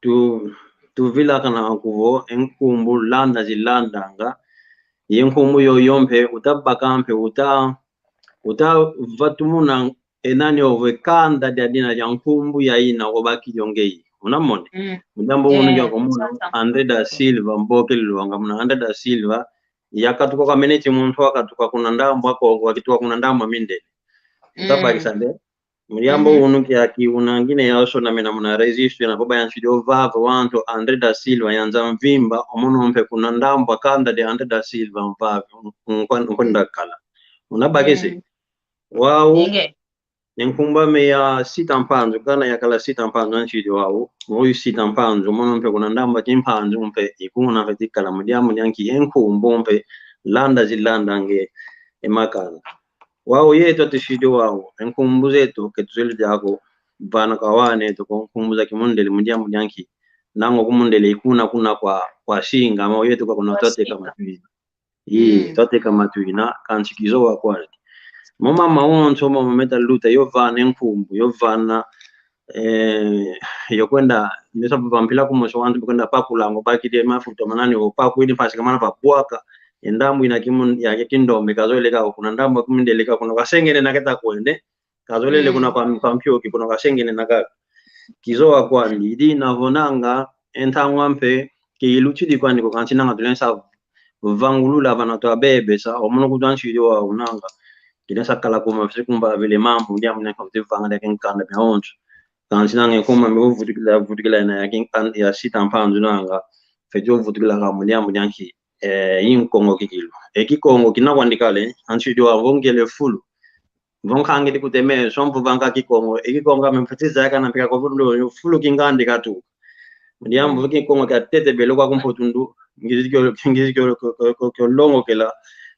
Tu, tuvilakana kuvo, e nkumbu landa zilandanga, ye nkumbu yoyo mpe, utabaka mpe, uta, utavatumuna e nani ovo e kanda dia dina dia nkumbu ya ina obakidi o ngeye. Unamone? Mm. Mu diambu unu, eh, dia komona, sasa. André da Silva, mbokele lwanga muna André da Silva, yakatuka kwa meneti muntu wakatuka kuna ndambu ako, wakituka kuna ndambu a mindele. Mm. Utabakisa nde? Mu diambu, mhm, unu kiaki una ngine yasonamena muna registro, na baba yansi dio vava wantu André da Silva, yanza mvimba, omono mpe kuna ndambu a kanda dia André da Silva mvava, un-, un-, un-, nkwenda kala. Unabakisi? Mm. Wau, inge, e nkumbu ame ya Sita Mpanzu, kana yakala Sita Mpanzu a nshidi wau, oyu Sita Mpanzu, mono mpe kuna ndambu a Kimpanzu mpe, ikuna mpe tikala mu diambu dianki e nkumbu mpe, landa zilandanga e makanda. Wau yeto atushidi wau, e nkumbu zeto, ke tuzolele diako, vana kwa wana eto, ko nkumbu za kimundele, mu diambu dianki, nangu kumundele, ikuna kuna kwa, kwa singa, ma yeto kwa kuna kwa twateka singa. Matwina. Ii, mm, twateka Matwina, kansi kizowa kwandi. Mo mama wonso, mo mama meta luta, yo vana e nkumbu, yo vana, eh, yo kwenda, nesa vampila kumosi wantu, kwenda pakulanga, bakidi e mafuta manani, opaku, ini pasi kamana vabwaka, e ndambu ina kimun-, ya kindombe, kazolele ka, kuna ndambu a kimundele ka, kuna kasengene na keta kwende, kazolele, mm, kuna pa, pa mpioki, kuna kasengene na kaka. Kizowa kwandi, i dina vo nanga, e ntangwa mpe, ke ilutidi kwandi ko kansi nanga tulenda sa vangulula vana twabebesa, omono kutu a nshidi wau nanga. Tulenda sa kala kuma fisi kumba vele mambu, ndia mune kwa kuti vanga dia kinkanda mia onso. Kansi nanga kuma mbe vutukila, vutukila ina ya kinkan-, ya Sita Mpanzu nanga. Feti vutukila ka mu diambu dianki, eh, i Nkongo kikilu. E Kikongo kina kwandi kala, a nshidi wau vo ngele fulu. Vo nkangidi kuteme, so mvu vanga Kikongo. E Kikongo ame mfatiza yakana mpika kwa fulu, fulu kingandi katu. Mu diambu, mm, Kikongo kia tete belo kwa kumpotundu, ngizi kio, ngizi kio, kio, kio, kio, kio longokela,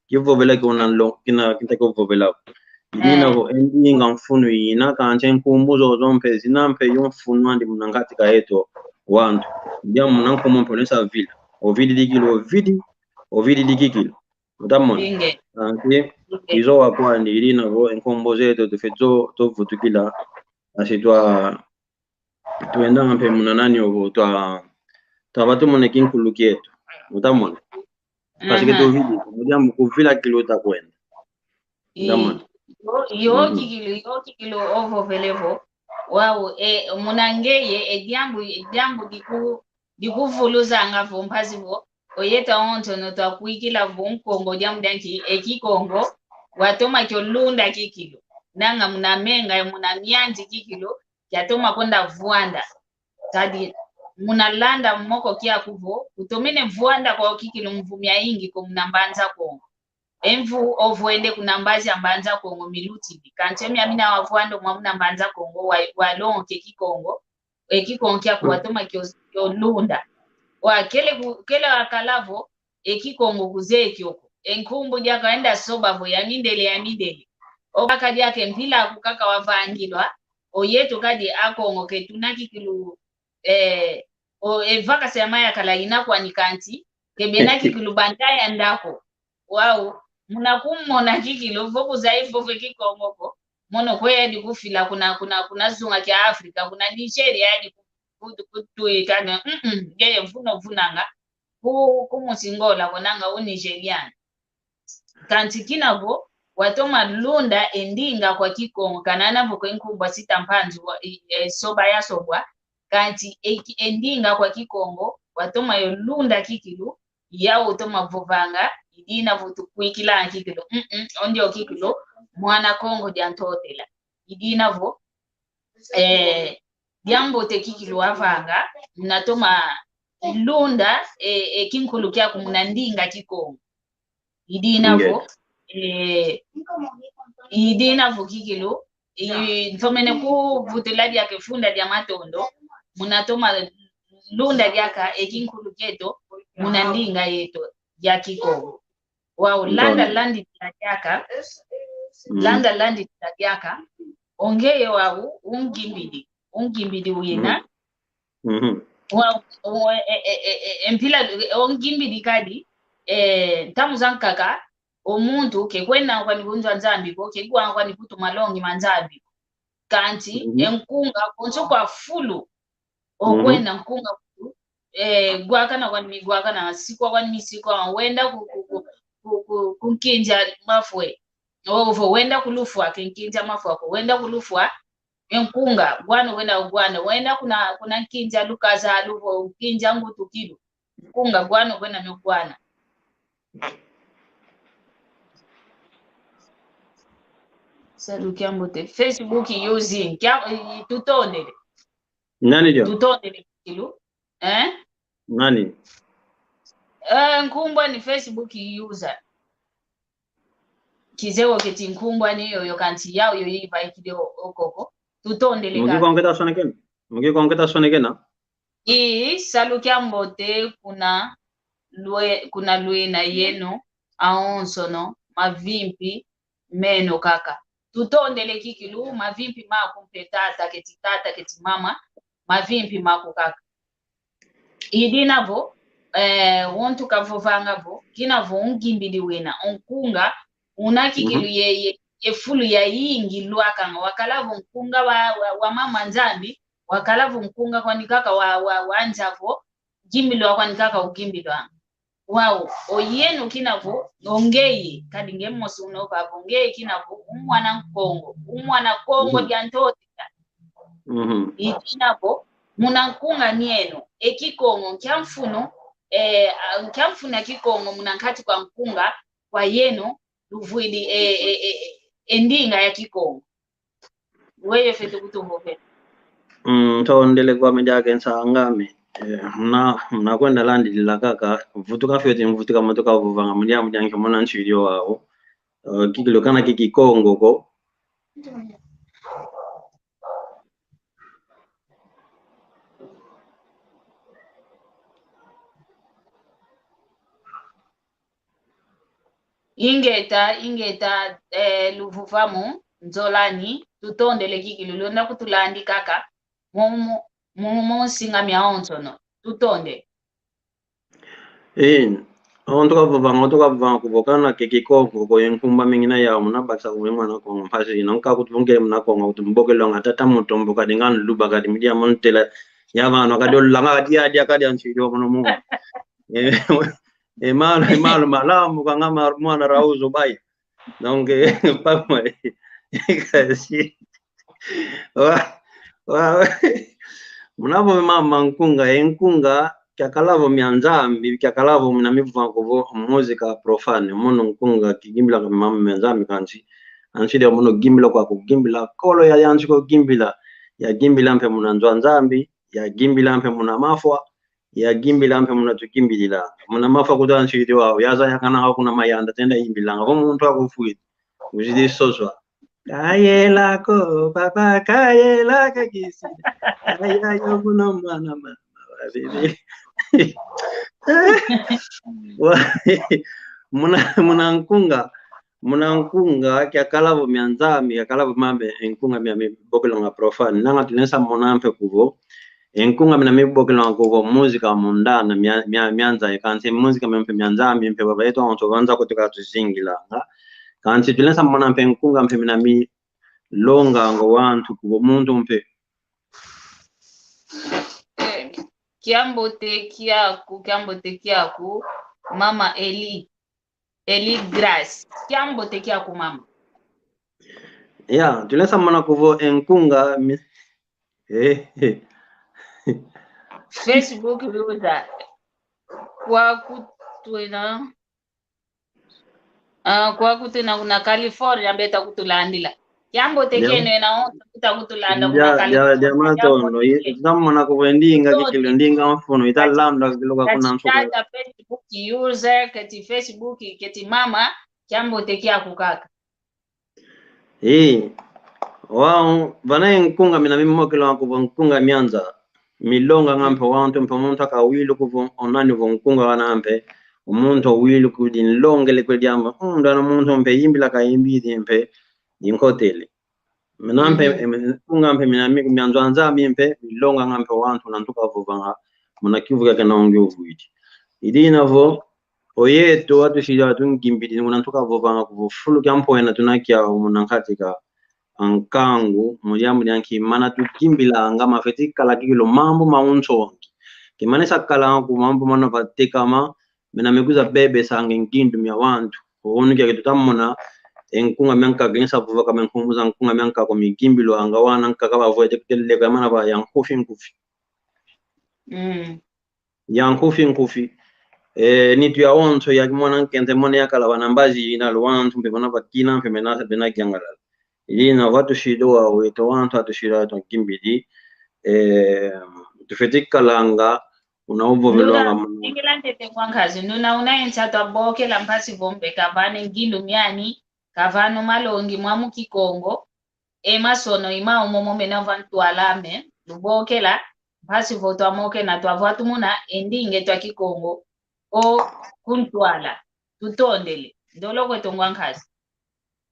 kivovela kio na lo-, kina, kinta kio vovela. Idina, eh, vo e ndinga mfunu ina, kansi e nkumbu zozo mpe, zina mpe yo mfunu andi muna ngati ka yeto. wantu. Diambu muna nkumbu mpe onesa vila. Ovididi kikilu, ovidi, ovididi kikilu. Utamona? Inge. Anti, inge. Izo wa kwandi, idina vo, e nkumbu zeto, tufeti zo, tuvutukila. Asi twa, twendanga mpe muna nani ovo, twa, twa batumune kinkulu kieto. Utamona? Parce que, mhm, tuvidi, mu diambu kuvila kikilu utakwenda. I, utamona? Yo, yo, mhm, kikilu, yo kikilu ovovele vo. Wau, e, muna ngeye, e diambu, e diambu diku, dikuvuluzanga vo mpasi vo. Oyeto awonsono twakwikila vo Nkongo diambu dia nki, e Kikongo, watoma kio lunda kikilu. Nanga muna menga, muna mianzi kikilu, kiatoma kwenda vwanda. Kadi muna landa moko kiaku vo, kutomene vwanda kwa kikilu mvu miayingi ko muna Mbanza Kongo. E mvu ovwende kuna mbazi a Mbanza Kongo milutidi. Kansi e miamina wavwanda mwa muna Mbanza Kongo, wa, walongoka e Kikongo. E Kikongo kiaku, mm, watoma kio, kio lunda. Wakele ku, kele wakala vo, e Kikongo kuzeye kioko. E nkumbu diaka enda soba vo ya mindele, ya mindele. Okaka diaka e mpila aku kaka wavangilwa, oyeto kadi Akongo ke tuna kikilu, eh, o, e vacances ya mayakala ina kwani kansi, ke bena kikilu banda yanda ko. Wau, muna kumona kikilu, vo kuzaya vo vo Kikongo ko, mono kwe yadi kufila kuna, kuna, kuna zunga kia Afrika, kuna Nigeria yadi ku, ku, kutwika, mm, mm, ngeye vuno vunanga, ku, ku musi Ngola ko nanga u Nigerian. Kansi kina vo, watoma lunda e ndinga kwa Kikongo, kanana vo kwe nkumbu a Sita Mpanzu wa, i, e, soba yasobwa, kansi e, e ndinga kwa Kikongo, watoma yo lunda kikilu, yau utoma vovanga, idina vo tukwikila kikilu, mm, mm, ondio kikilu, mwana Kongo dia Ntotela. Idina vo, eh, diambote kikilu wavanga, muna toma lunda, e, e kinkulu kiaku muna ndinga Kikongo. Idina vo, eh, idina vo kikilu, i, ntomene kuvutula diaka e funda dia matondo, muna toma lunda diaka e kinkulu kieto, muna ndinga yeto ya Kikongo. Wau, landa, landa landila diaka, mm, landa landila diaka, ongeye wau, ungimbidi, ungimbidi wina. Mhm. Wau, o, e, e, e, e, e, mpila, e, ongimbidi kadi, e, ntamu zankaka, o muntu, ke kwenda kwani kunzwa Nzambi ko, ke kwenda kwani kutuma malongi ma Nzambi ko. Kansi, mhm, e nkunga, konso kwa fulu, okwenda nkunga kutu, eh, gwakana kwani mi gwakana, sikwa kwani mi sikwa, wenda ku, ku, ku, ku, ku, ku nkinza mafwa. Ovo, wenda ku lufwa, ke nkinza mafwa ko, wenda ku lufwa, e nkunga, gwana, wenda gwana, wenda kuna, kuna nkinza lukaza, luvo, nkinza ngutukilu. Nkunga, gwana, wenda me gwana. Salu kiambote. Facebook using. Kia, eh, tutondele. Nani dio? Tutondele kikilu. Eh? Nani? Eh, nkumbu ani Facebook user. Kizeye keti nkumbu ani yoyo kansi yau yoyo ivaikidi o, okoko. Tutondele kaka. Mu Kikongo keta sonekena? Mu Kikongo keta sonekena? Ii, salu kiambote kuna lwe-, kuna lwena yeno, awonsono, mavimpi, meno kaka. Tutondele kikilu, mavimpi maku mpe tata keti tata keti mama, mavimpi maku kaka. Idina vo, eh, wontu kavovanga vo, kina vo ungimbidi wena, o nkunga, una kikilu ye, ye, ye fulu yayingi lwakanga, wakala vo nkunga wa, wa, wa mama Nzambi, wakala vo nkunga kwani kaka wa, wa, wa nza vo, gimbilwa kwani kaka ugimbilwanga. Wau, o yeno kina vo, o ngeye, kadi nge mosi una ovava, o ngeye kina vo, u mwana Nkongo, u mwana Kongo dia Ntotela. Idina vo, muna nkunga ni eno, e Kikongo, nkia mfunu, eh, a, nkia mfunu a Kikongo, muna nkati kwa nkunga, kwa yeno, luvwidi, e, e, e, e, e ndinga ya Kikongo. Weye fete kutumbukila. Mm, ntondele kwame diaka e nsang'ame. Eh, muna, muna kwenda landilila kaka, vutuka fioti mvutuka matuka vovanga, mu diambu dia nki muna nswidi wau. Eh, kikilu kana ki Kikongo ko. Ingeta, ingeta, eh, luvuvamu, nzolani, tutondele kikilu, lwenda kutulandi kaka, momo, mu, mu nsinga mia onsono. Tutonde. Eh, onto kavovanga, onto kavovanga kuvo kana ke Kikongo ko ye nkumbu mi ngina yau muna bakisa kuvo mwana Kongo mpasi ina nka kutu vungele muna Kongo kutu mbokelo nga tata Mutombo kadi nga Nluba kadi mudia montela ya vano kadi olanga kadi adia kadi ansidio mono mu. Eh, eh, malo, eh, malo malamu kanga ma-, mwana Rauzo bai. Donc, eh, pamwe, kasi, wa, wa, muna vo mama nkunga, e nkunga, kiakala vo mia Nzambi, kiakala vo mina mivova kuvo música profane, mono nkunga, kigimbila kwa mama mia Nzambi kansi, ansi de mono gimbila kwa kugimbila, kolo ya yansi ko gimbila, ya gimbila mpe muna nzo a Nzambi, ya gimbila mpe muna mafwa, ya gimbila mpe muna tukimbilila. Muna mafwa kuta nsidi wau, yaza yakana kuna mayanda tenda yimbilanga. Vo muntu akufwidi, uzidi soswa. Kayela ko, papa, kayela kakisi. Kaya yo kuno mwana mama, wa bibi. Wa, muna, muna nkunga, muna nkunga, kiakala vo mia Nzambi, kiakala vo mambe, e nkunga mia mibokelanga profane. Nanga tulenda mona mpe kuvo, e nkunga mina mibokelanga kuvo música mundana mia, mia, mia Nzambi, kansi música mia mpe mia Nzambi mpe baba yeto onso banza kutuka tuzingilanga. Kansi tulenda mona mpe nkunga mpe mina milonganga wantu kuvo muntu mpe. Eh, kiambote kiaku, kiambote kiaku, mama Eli. Eli Grace. Kiambote kiaku mama. Ya, tulenda mona kuvo e nkunga mi-, eh, eh. Facebook user. Kwa kutwena. Ah, kwa kutwena kuna California mbe ta kutulandila. Kiambote kieno ena onso kuta kutulanda kuna California. Dia, dia, dia matondo. Tuta mona kuvo e ndinga kikilu, ndinga mfunu, ita landa kikilu kwa kuna nsuka. Kati tata Facebook user, keti Facebook, keti mama, kiambote kiaku kaka. Ee, wau, vana e nkunga mina mimokelanga kuvo nkunga mia Nzambi. Milonganga mpe wantu mpe muntu akawilu kuvo o nani vo nkunga wana mpe, o muntu owilu kudi nlongele kwe diambu, mm, ndana muntu mpe yimbila kayimbidi mpe, dinkotele. Mina mpe, e, nkunga mpe mina mi-, mia nzo a Nzambi mpe, milonganga mpe wantu una ntu kavovanga, muna kiuvu kia kena ungi uvwidi. I dina vo, o yeto, atusidi atungimbidi, una ntu kavovanga kuvo fulu kia mpwena tuna kiau muna nkati ka nkangu, mu diambu dia nki mana tukimbilanga mafeti kala kikilu mambu ma unsongi. Kimanisa kalanga ku mambu mana vatekama, mina mikuza bebesanga e ngindu mia wantu. Onu kiaki tuta mona, e nkunga mia nkaka, nsa vova kama e nkumbu za nkunga mia nkaka, ko migimbilwanga wana nkaka bavwete kutele kwa mana va ya nkufi nkufi. Mm. Ya nkufi nkufi. E, nitu ya onso ya kimwana nkente mone ya kala vana mbazi ina lwantu mpe vana vakina mpe mena bena kiangalala. Ina vatusidi wau yeto wantu atusidi ato kimbidi. E, tufeti kalanga una uvovelwanga muna. Ingila ntete kwa nkazi, nuna una ensa twabokela mpasi vo mpe kavana e ngindu miani, kavana o malongi mwa mu Kikongo, e masono i mau momo mena va ntwala ame, lubokela, mpasi vo twamokena twavwa tumuna e ndinga eto a Kikongo, o kuntwala, tutondele, ndolo kweto ngwa nkazi.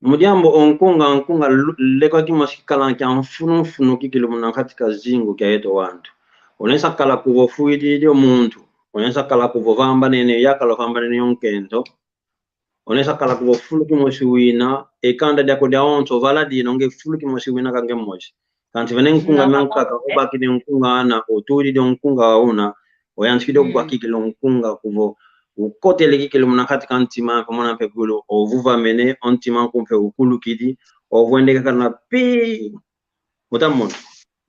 Mu diambu o nkunga, nkunga lu-, lekwa kimosi kikala kia mfunu mfunu kikilu muna nkati ka zingu kia yeto wantu. Onesa kala kuvo fwididi o muntu, onesa kala kuvo vambanene, yakala vambanene yo nkento. Onesa kala kuvo fulu kimosi wina, e kanda diako dia onso, vala dina, nge fulu kimosi wina ka nge mosi. Kansi vene nkunga mia nkaka, obakidi nkunga ana, otudidi o nkunga una, oyantikidi ogwa kikilu nkunga kuvo, ukotele kikilu muna nkati ka ntima, mpe muna mpe gulu, ovuvamene, o ntima nku mpe ukulukidi, ovwende kaka na pi. Uta mona.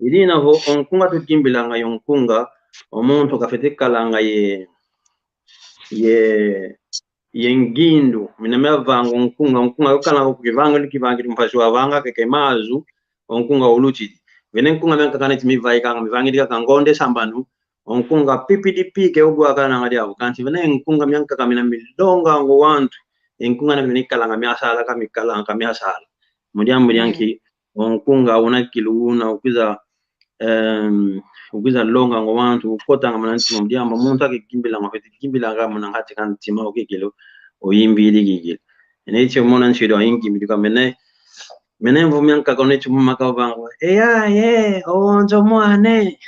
I dina vo, o nkunga tukimbilanga yo nkunga, o muntu kafeti kalanga ye, ye, ye ngindu, mina mia vanga o nkunga, o nkunga yo kana ko kivangilu, kivangilu mpasi wavanga keke mazu, o nkunga ulutidi. Vene nkunga mia nkaka neti mivaikanga, mivangidi kaka ngonde sambanu, o nkunga pipidi pike ogwa kana nga diabu. Kansi vene nkunga mia nkaka mina milonganga o wantu, e nkunga na mina ikalanga mia sala, ka mikalanga ka mia sala. Mu diambu dia nki, o nkunga una kikilu una, ukwiza, em, ukwiza longanga o wantu, ukotanga muna ntima, mu diambu muntu akikimbilanga, feti kimbilanga muna nkati ka ntima, o kikilu, oyimbidi kikilu. Ene itio mona nsido, ayingi mbidi kwa mene, mene mvu mia nkaka, one itio mumaka vanga, eya, ye, o onzo mwane.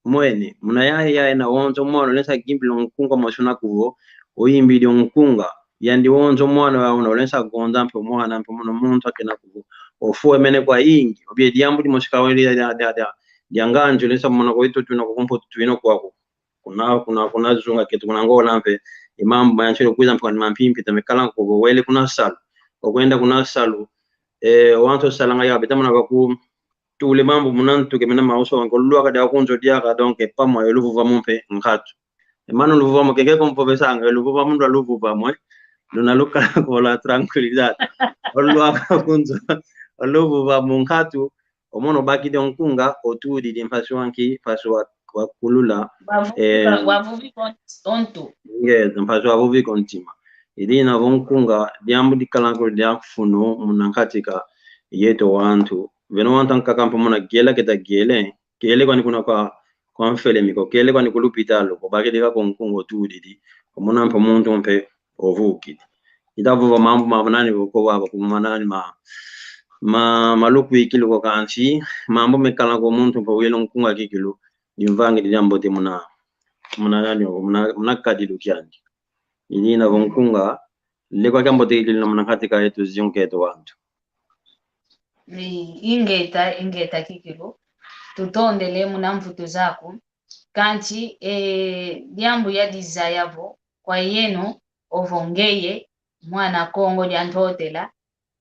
mwene, muna yaye, yaye na onzo mwana, olensa kimbila nkunga mosi una kuvo, oyimbidi nkunga, yandi onzo mwana wa una, olensa gonda mpe mwana mpe muna muntu akena kuvo, ofue mene kwa ingi, obie diambu dimosi kawele dia, dia, dia, dia, dia nganji, olensa mona kwa itu tuna kukumpo tutuino kwaku. Kuna, kuna, kuna zunga ketu, kuna Ngola mpe, i mambu mayanchile kwiza mpe kwa ni mampimpi, tamekala nkuvo, wele kuna salu, okwenda kuna salu, eh, wantu salanga ya, beta muna baku, tule mambu muna ntu ke mena mauso wangu, oluaka dia kunzo diaka, donc, pamo yo luvuvamu mpe nkatu. Emano luvuvamu keke kompovesanga, luvuvamu ndwa luvuvamu, eh. Luna lukala kola tranquilidade. Oluaka kunzo, luvuvamu nkatu, omono bakidi nkunga, otudidi mpasi wa nki, mpasi wa, wa kulula, wavuvi, eh, wavuvi kontonto. Ngeta, mpasi wavuvi kontima. Idina vo nkunga, diambu dikala nkulu dia kufunu, muna nkatika, yeto wantu. Veno wantu ankaka mpe muna gela keta gele, gele kwani kuna kwa, kwa mfele miko, gele kwani ku lupitalu, ko bakidi ka ko nkunga otudidi, ko muna mpe muntu mpe ovukidi. Ita vova mambu ma nani voko vava, kuma nani ma, ma, maluku ikilu ko kansi, mambu mekala ko muntu mpe wilo nkunga kikilu, dimvangi diambote muna, muna nani, muna, muna kadilu kiandi. Idina vo nkunga, lekwa kiambote kikilu na muna nkatika yetu zionketo wantu. I-, ingeta, ingeta kikilu. Tutondele muna mvutu zaku. Kansi, eh, diambu ya dizaya vo, kwa yeno, ovo ngeye, mwana Kongo dia Ntotela,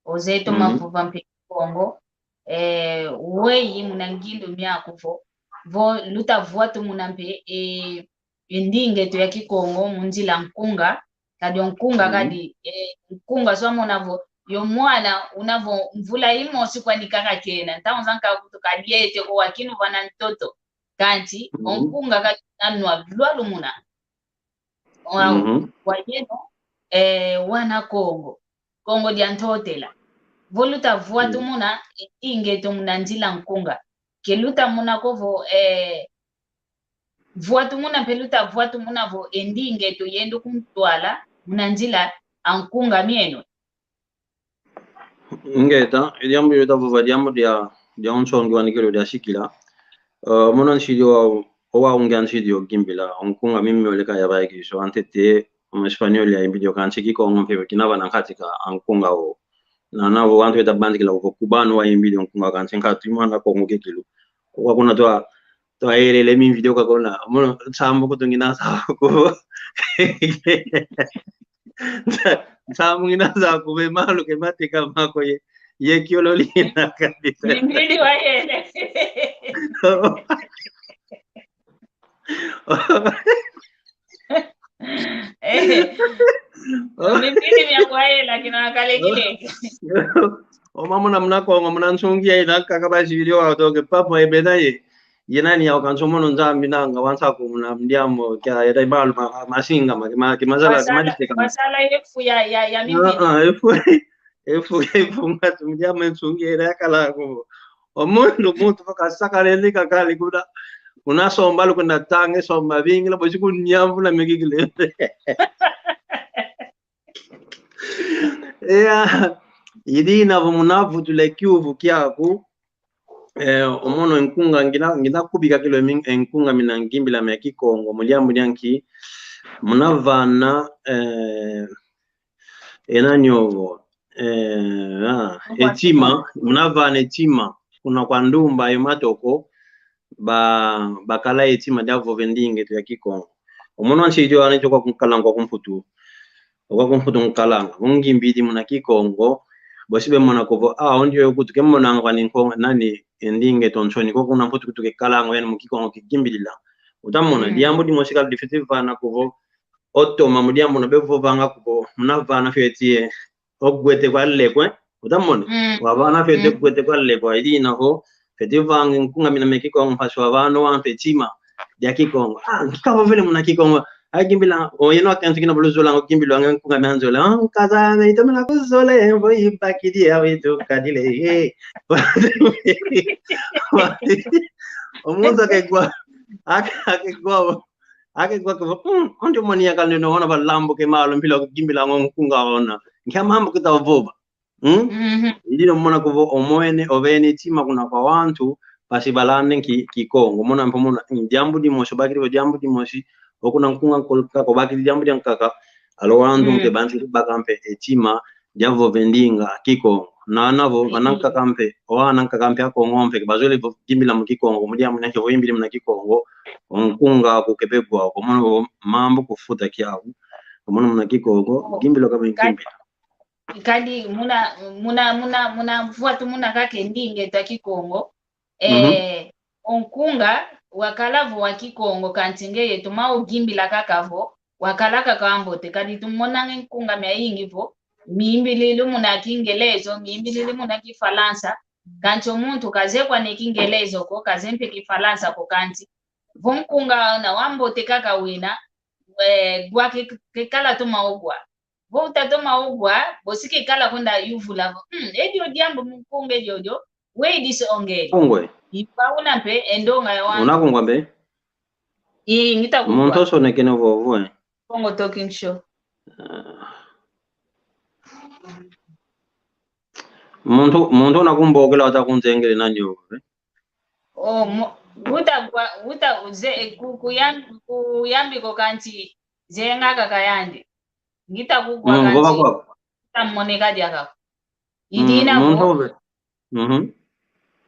ozeye toma vuva mpe Kikongo, eh, weyi muna ngindu miaku vo, vo luta vwa tumuna mpe, eh, e ndinga eto ya Kikongo mu nzila nkunga, kadi o nkunga kadi, eh, nkunga so amona vo, yo mwana una vo mvula imosi kwani kaka kena, ntangu zankaka kutu kadiete ko wakinu vana ntoto, kansi o nkunga kadi una nwa lwalu muna. Wa, wa yeno, eh, wana Kongo, Kongo dia Ntotela. Vo luta vwa tumuna, e ndinga eto muna nzila nkunga. Ke luta mona ko vo, eh, vwa tumuna mpe luta vwa tumuna vo e ndinga eto yenda kuntwala muna nzila a nkunga mieno. Ingeta, e diambu yo ta vova diambu dia, dia unsongi wani kikilu dia sikila. Eh, mono nsidi wa, owa ungia nsidi o kimbila, o nkunga mimi oleka ya baiki, so antete, um, Espanhol ya imbidi o kansi Kikongo mpe kina vana nkatika a nkunga o. Na, na vo wantu beta bandikila ko kubanu wa imbidi o nkunga kansi nkatu i mwana Kongo kikilu. Kwa kuna twa, twa elele mi video kakona. Mono nsambu kutu ngina sa ku. Nsambu ngina sa ku be malu ke mateka mako ye. Ye kiolo lina kabisa. Ni mbidi wa yele. Eh, mipili mia kwa yela kina kale kile. O mama na muna Kongo, muna nsungi ya ina kaka ba sibili wa toke papa ebena ye. Yena ni ya okanso mono Nzambi nanga, wansa ku muna mdiamo, kia yeta ibalu ma, ma, masinga, ma, ma, ki mazala, ki madiseka. Masala yefu ya, ya, ya mimi. Ah, ah, yefu, yefu, yefu, ngatu mdiamo nsungi ya ina kala ku. O muntu, muntu, faka saka lele kakali kuna. Kuna somba lu kuna tange, somba bingila, bosi kunyambu na mekikile. Ea, idina vo muna vutula kiuvu kiaku, eh, omono e nkunga ngina, ngina kubika kilo mi-, e nkunga mina ngimbila mia Kikongo, mu diambu dia nki, muna vana, eh, ena niovo, eh, ah, e tima, muna vana e tima, kuna kwa ndumba yo matoko, ba, bakala e tima dia vova e ndinga eto ya Kikongo. Omono nsidi wana tio kwa kunkalanga kwa kumputu. Kwa kumputu nkalanga. Ungimbidi muna Kikongo. Bosi bemona ko vo, ah, ondi yo kutu kemonanga kwani nko, nani, e ndinga eto nsoni. Ko kuna mputu kutu kekalanga, yani mu Kikongo kigimbilila. Utamona, diambu dimosi kala difiti vana ko vo, otoma mu diambu na bevovanga ko vo, muna vana feti e. Ogwete kwa lekwe, utamona? Mm. Wavana fete ogwete kwa lekwe, idina vo, fete vanga e nkunga mina mia Kikongo mpasi wavana wampe tima dia Kikongo. Ah, nkika vovele muna Kikongo. Ai kimbila, o yeno akentu kina bulu zola, kimbila wanga nkunga mia nzola. Ah, nkazana, ito mina kuzola, embo ibakidi ya witu kadile, eh. Omuntu akegwa, ake-, akegwa, akegwa, mm, ondi moni ya kalino, wana balambu ke malo, mpila kimbila ngo nkunga ona. Nkia mambu kita vova. Hmm? Mhm. Idina mona ko vo omwene, ovene tima kuna kwa wantu, mpasi balande ki, Kikongo. Mona mpe mona, mm, diambu dimosi, obakidi vo diambu dimosi, okuna nkunga nkol-, kaka, obakidi diambu diankaka, alo wantu mpe bantu baka mpe e tima dia vova e ndinga Kikongo. Nana vo, bana nkaka mpe, o ana nkaka mpe a Kongo mpe, ke bazolele vo yimbila mu Kikongo, mu diambu ina ke vo yimbidi muna Kikongo, o nkunga aku ke begwa, ko mono vo mambu kufuta kiau, ko mono muna Kikongo, yimbila kaba nkimbila. Kadi muna, muna, muna, muna vwatu muna kaka e ndinga eto a Kikongo. Eh, o nkunga wakala vo wa Kikongo, kansi ngeye toma uyimbila kaka vo, wakala kaka wambote, kadi tumonanga e nkunga miayingi vo, miyimbilili muna Kingelezo, miyimbilili muna Kifalansa, kansi o muntu kazeye kwa ne Kingelezo ko, kazeye mpe Kifalansa ko, kansi vo nkunga una wambote kaka wina, eh, gwa ke, kekala toma ugwa. Vo utatoma ugwa, bosi kekala kwenda yuvula vo, "Hmm, edio diambu mu nkunga ediodio, we idisongele." Kungwe. Ipa una mpe, e ndonga ya wana. Una kungwa mpe? Ii, ngita kungwa. Muntu osonekene vovo, eh. Kongo Talking Show. Ah. Muntu, muntu una kumbokela uta kunzengele nani ovo, eh? Oh, mo-, uta kwa, uta uze, ku-, kuyam-, kuyambi ko kansi, zenga kaka yandi. Ngita kukwa kansi, ngita moneka diaka ko. Idina vo. Mhm.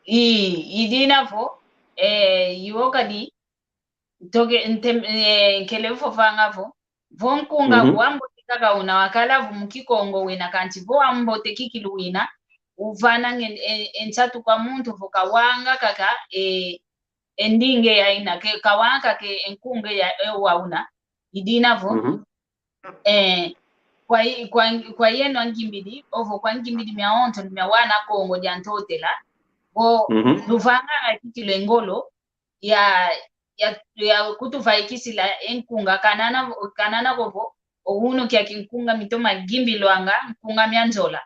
I, idina vo, eh, iwo kadi, toke, ntem-, eh, nkele ufofanga vo. Vo nkunga wambote kaka una wakala vo mu Kikongo wina kansi vo wambote kikilu wina, uvananga e, e, e nsatu kwa muntu vo kawanga kaka, e, e ndinga ya ina, ke, kawanga kaka e nkunga ya, e, wa una. Idina vo. Eh, kwa i-, kwa, kwa yeno angimbidi, ovo kwa ngimbidi mia onto, mia wana Kongo dia Ntotela, vo, luvanganga kikilu e ngolo, ya, ya, ya kutuvaikisila e nkunga kanana, kanana kovo, o unu kiaki nkunga mitoma gimbilwanga, nkunga mia nzola.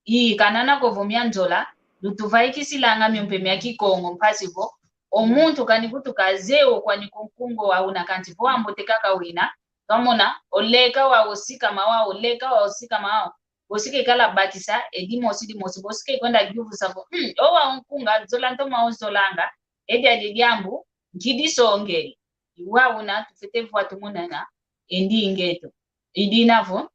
Ii, kanana kovo mia nzola, lutuvaikisilanga mio mpe mia Kikongo mpasi vo, o muntu kani kutuka zeye o kwani ku nkunga wa una kansi vo wambote kaka wina, kamona, oleka wa osikama wa, oleka wa osikama wa, bosi kekala bakisa, e dimosi dimosi, bosi kekwenda yuvusa vo, "Hmm, o wa o nkunga, zola ntoma o zolanga, e diadi diambu, nkidisongele." I wa una, tufwete vwa tumonanga, e ndinga eto. Idina vo,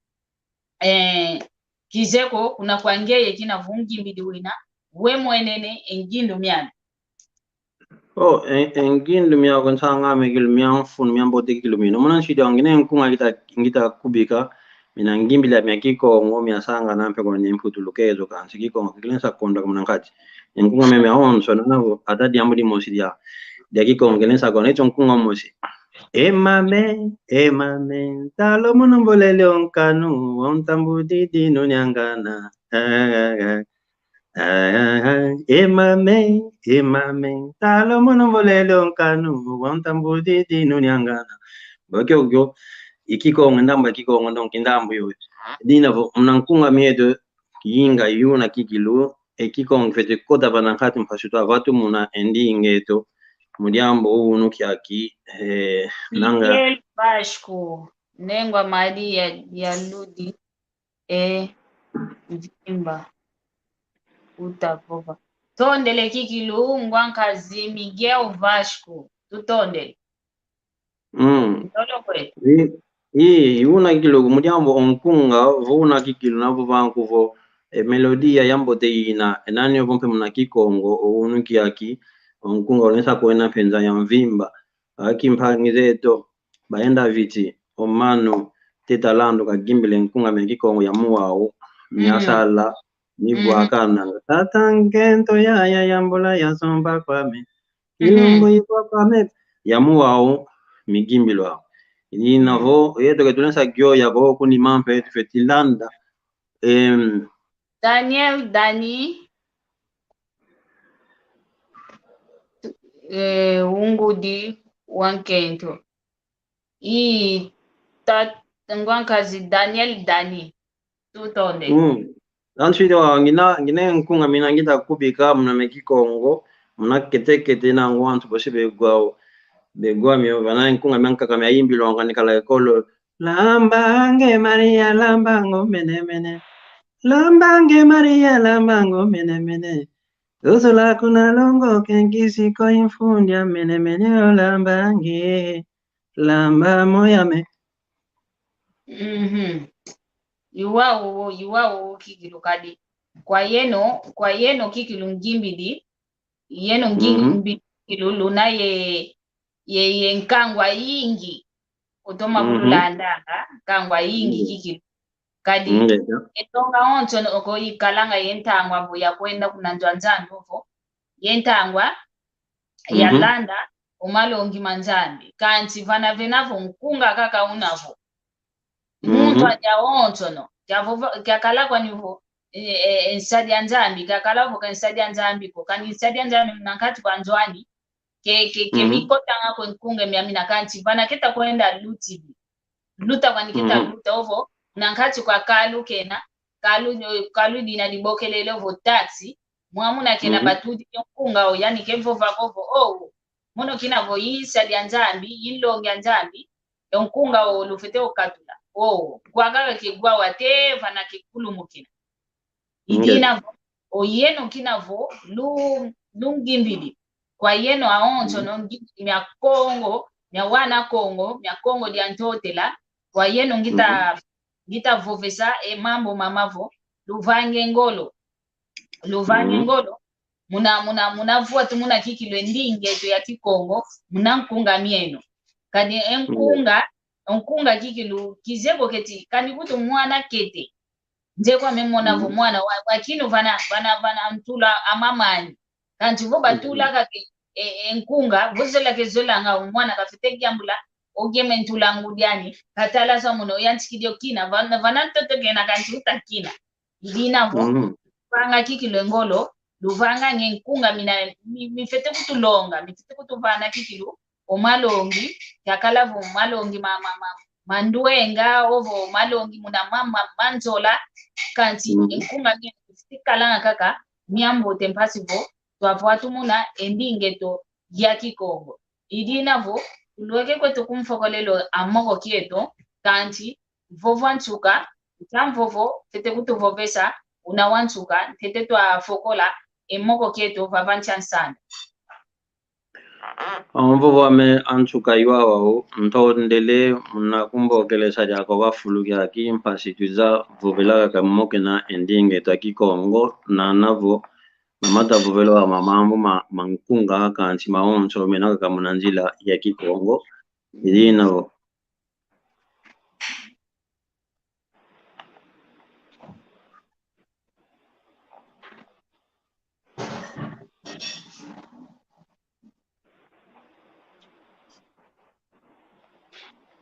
eh, kizeye ko, kuna kwa ngeye kina vo ngimbidi wina, we mwenene, e ngindu miami. Oh, e, e ngindu miau nsanga ame kikilu mia mfunu, mia mbote kikilu mino. Muna nsidi wange ngina e nkunga ngita, ngita kubika, mina ngimbila mia Kikongo, mia sangana mpe kwa ne mputulukezo kansi Kikongo, kikilensa konda kwa muna nkati. E nkunga mia mia onso, nana vo, ata diambu dimosi dia, dia Kikongo, kikilensa konda, eto nkunga mosi. E mame, e mame, tala o mono mbolele o nkanu, o ntambudi dinu niangana. Eh, eh, eh. Ah, e mame, e mame, tala o mono mbolele o nkanu, o ntambudi dinu niangana. Bo kiokio, i Kikongo, ndambu ya Kikongo, donc ndambu yo. Dina vo, muna nkunga mieto, yinga yuna kikilu, e Kikongo fwete kota vana nkati mpasi twa vatu muna e ndinga eto, mu diambu unu kiaki, eh, nanga. Miguel Vasco, nengwa madi ya, ya ludi. E, mvimba. Utavova. Tondele kikilu, ngwa nkazi Miguel Vasco. Tutondele. Mm. Ntolo kwe. I, i, i una kikilu, mu diambu o nkunga, vo una kikilu, navova nkuvo, e melodia ya mbote ina, e nani ovo mpe muna Kikongo, o unu kiaki, o nkunga, ulensa kwenda mpenza ya mvimba. Aki mpangi zeto, bayenda viti, o mano, Teta Landu kagimbile nkunga mia Kikongo ya muwau, mia sala, mibwakana. Tata nkento yaya ya mbula ya somba kwame. Kilumbu ibwa kwame. Ya muwau, migimbilwa. Ina vo, yeto ke tulensa kio ya ko kuni mampe, tufwete landa. Em. Daniel Dani, eh, ungudi wa nkento. I ta-, ngwa nkazi Daniel Dani. Tutondele. Mm. Antu ide wa ngina, ngina nkunga mina ngita kubika muna mia Kikongo, muna kete kete na ngwantu bosi begwau. Begwa mio, vana nkunga miankaka miayimbilwanga nikala ekolo. Lamba nge Maria, lamba ngo mene mene. Lamba nge Maria, lamba ngo mene mene. Luzula kuna longo kenkisi ko imfundi a mene mene o lamba nge. Lamba moya me. Mhm. Yuwa wo, yuwa wo kikilu kadi. Kwa yeno, kwa yeno kikilu ngimbidi. Yeno ngimbidi kikilu luna ye, ye, ye nkangwa yingi. Otoma kululandanga, nkangwa yingi kikilu. Kadi, e ntonga onso no oko ikalanga ye ntangwa vo ya kwenda kuna nzo a Nzambi ovo. Ye ntangwa ya landa o malongi ma Nzambi. Kansi vana vena vo nkunga kaka una vo. Muntu adia onso no. Kia vova, kia kala kwani vo, e, e, e, nsadi a Nzambi, kia kala vo ka nsadi a Nzambi ko. Kani nsadi a Nzambi muna nkati kwa nzo ani. Ke, ke, ke mikotanga kwe nkunga miamina kansi. Vana keta kwenda lutidi. Luta kwani keta luta ovo. Muna nkati kwa kalu kena. Kalu, kalu dina dibokelele ovo taxi. Mwamuna kena batudi ke nkunga o yani ke vova kovo. Oh, mono kina vo i nsadi a Nzambi, i nlongi a Nzambi, e nkunga o lufwete okatula. O, kwa kaka ke gwa wa te vana ke kulumukina. I dina vo, o yeno kina vo, lu, lungimbidi. Kwa yeno awonso no ngimbidi mia Kongo, mia wana Kongo, mia Kongo dia Ntotela. Kwa yeno ngita, ngita vovesa e mambu mama vo, luvange ngolo. Luvange ngolo, muna, muna, muna vwa tumuna kikilu e ndinga eto ya Kikongo, muna nkunga mieno. Kadi e nkunga, e nkunga kikilu, kizeye vo keti, kani kutu mwana kete. Nze kwa me mona vo mwana wa, wa kinu vana, vana, vana ntula a mama ani. Kansi vo batula kaka e, e nkunga, vo zola ke zolanga, mwana kafwete kiambula, ogieme ntula ngudi ani, katala za muna, oyantikidi okina, vana, vana ntoto kena kansi uta kina. I dina vo, luvanga kikilu e ngolo, luvanga nge nkunga mina, mi, mifwete kutulonga, mifwete kutuvana kikilu, o malongi, kiakala vo malongi ma, ma, ma, ma ndwenga, ovo malongi muna ma, ma, ma nzola, kansi e nkunga mina mifwete kalanga kaka, miambote mpasi vo, twavwa tumuna e ndinga eto ya Kikongo. I dina vo, tulweke kweto ku mfokolelo a moko kieto, kansi, vova nsuka, nkia mvovo, fwete kutuvovesa, una wa nsuka, ntete twafokola, e moko kieto, vava nkia nsanda. A mvovo ame a nsuka iwawa o, ntondele, muna kumbokelesa diaka va fulu kiaki, mpasi twiza vovela kaka mo kena e ndinga eto a Kikongo, nana vo, mama tavovela wa mamambu ma, ma nkunga, kansi mawonso, mena kaka muna nzila ya Kikongo, i dina vo.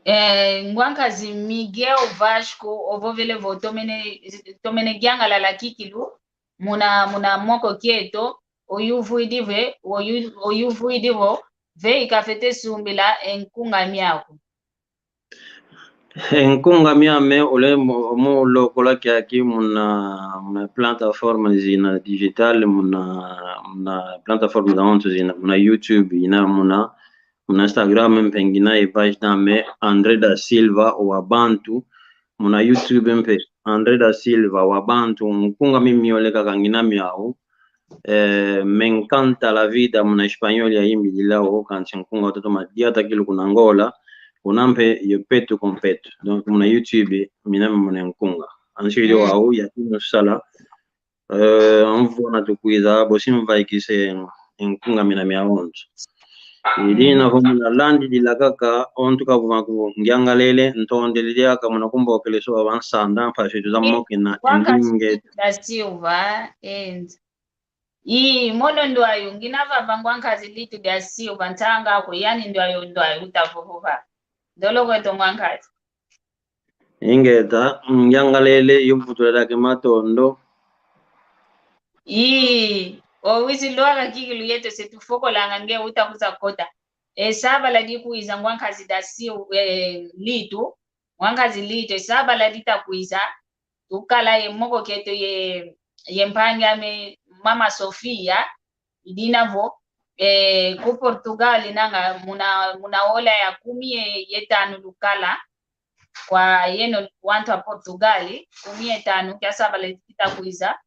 Eh, ngwankazi Miguel Vasco, ovovele vo tomene, tomene giangalala kikilu, muna, muna moko kieto, oyuvwidi ve, oyu-, oyuvwidi vo, ve ikafwete sumbila e nkunga miaku. E nkunga miame ole mo, mo lokola kiaki muna, muna plataforma zina digital, muna, muna plataforma zawonso zina, muna YouTube ina, muna, muna Instagram mpe ngina e page ame André da Silva wa Bantu, muna YouTube mpe André da Silva wa Bantu, nkunga mi miole kaka ngina miau, eh, Me encanta la vida, muna Espanhol yaimbidila o, kansi nkunga utoma diata kilu kuna Angola, una mpe Yo Petu com Petu. Donc, muna YouTube, mina muna nkunga. Ansi yo au, ya kinu sala, eh, mvona tukwiza, bosi mvaikise nkunga mina miawonso. I dina vo muna landidila kaka, ontu ka vuma ku ngiangalele, ntondele diaka muna kumbokeleso wa bansanda, mpasi tuza mokena, e ndinga eto. Da Silva, and Ii, mono ndwayo, ngina vava ngwankazi Litu da Silva, ntanga ko, yani ndwayo, ndwayo, utavova. Ndolo kweto ngwankazi. Ingeta, ngiangalele, yuvutula dake matondo. Ii, owizi lwaka kikilu yeto se tufokolanga nge uta kuza kota. E sabala dikwiza ngwankazi da Silva, eh, Litu, ngwankazi Litu, e sabala ditakwiza, tukala ye moko kieto ye, ye mpangi ame Mama Sofia, i dina vo, eh, ku Portugal nanga muna, muna ola ya kumi ye, ye tanu lukala, kwa yeno wantu a Portugal, kumi ye tanu kia sabala ditakwiza,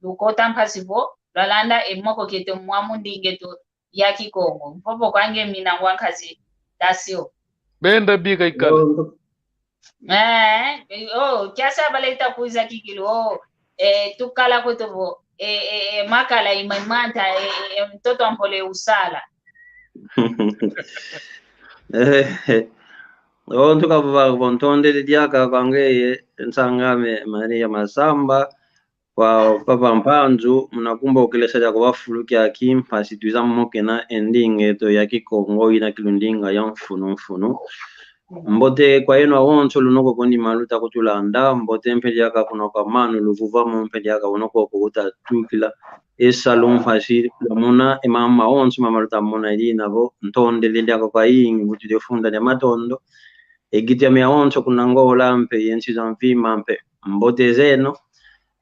lukota mpasi vo, lwalanda e moko kieto mwamu ndinga eto ya Kikongo. Mvovo kwa nge mina ngwa nkazi Tasio. Benda bika ikala. Yo, Eh, eh, oh, kiasa bala ita kwiza kikilu, oh, eh, tukala kweto vo, eh, eh, eh, makala ima manta, eh, eh, eh, ntoto a mpolo usala. Eh, eh. Oh, ntuka vava vo ntondele diaka kwa ngeye, nsang'ame Maria Masamba, kwa papa Mpanzu, muna kumbokele sadia kwa fulu kiaki, mpasi twiza mokena e ndinga eto ya Kikongo, ina kilu ndinga ya mfunu mfunu. Mbote kwa yeno awonso lunoko koni maluta kutulanda, mbote mpe diaka kuna kwa manu luvuvamo mpe diaka unoko kukuta tukila. E salu mpasi lwamona, e mama awonso mamaluta mona ili navo, ntondele diaka kwa ingi, vutu de funda dia matondo. E gitu yame awonso kuna Ngola mpe, ye nsi za mvimba mpe. Mbote zeno,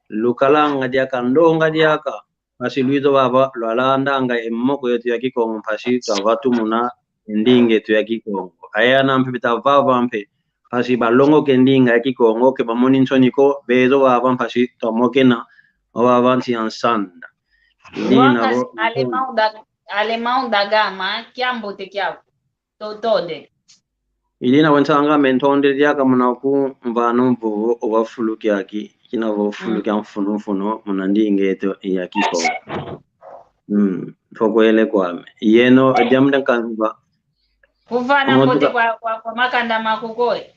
lukalanga diaka, ndonga diaka, mpasi lwizo vava, lwalandanga e moko yeto ya Kikongo, mpasi twavatumuna e ndinga eto ya Kikongo. Ayana mpe beta vava mpe, mpasi balongoke ndinga ya Kikongo, ke bamoni nsoni ko, bezo vava mpasi twamokena, ovava nsi ya nsanda. Ndina vo, Alemão da, Alemão da Gama, kiambote kiavo. Tutonde. Idina vo nsang'ame, ntondele diaka muna kumvana mvovo ova fulu kiaki, kina vo fulu kia mfunu mfunu muna ndinga eto ya Kikongo. Mm, mfokwele kwame. Yeno, diambu dia nkandu va. Kuvana mbote kwa, kwa, kwa makanda maku koe.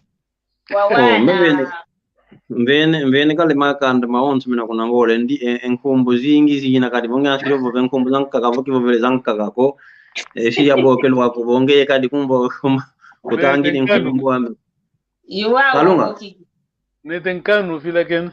Kwa wana. Mvene, mvene kale makanda mawonso mena kuna Ngola, ndi, e, e nkumbu zingi zina kadi, vo nge asilo vove nkumbu zankaka, vo kivovele zankaka ko, e, si yabokelwa ko, vo nge kadi kumbo, kutangidi nkumbu ame. Iwa, Kalunga. Nete nkanu fila kena.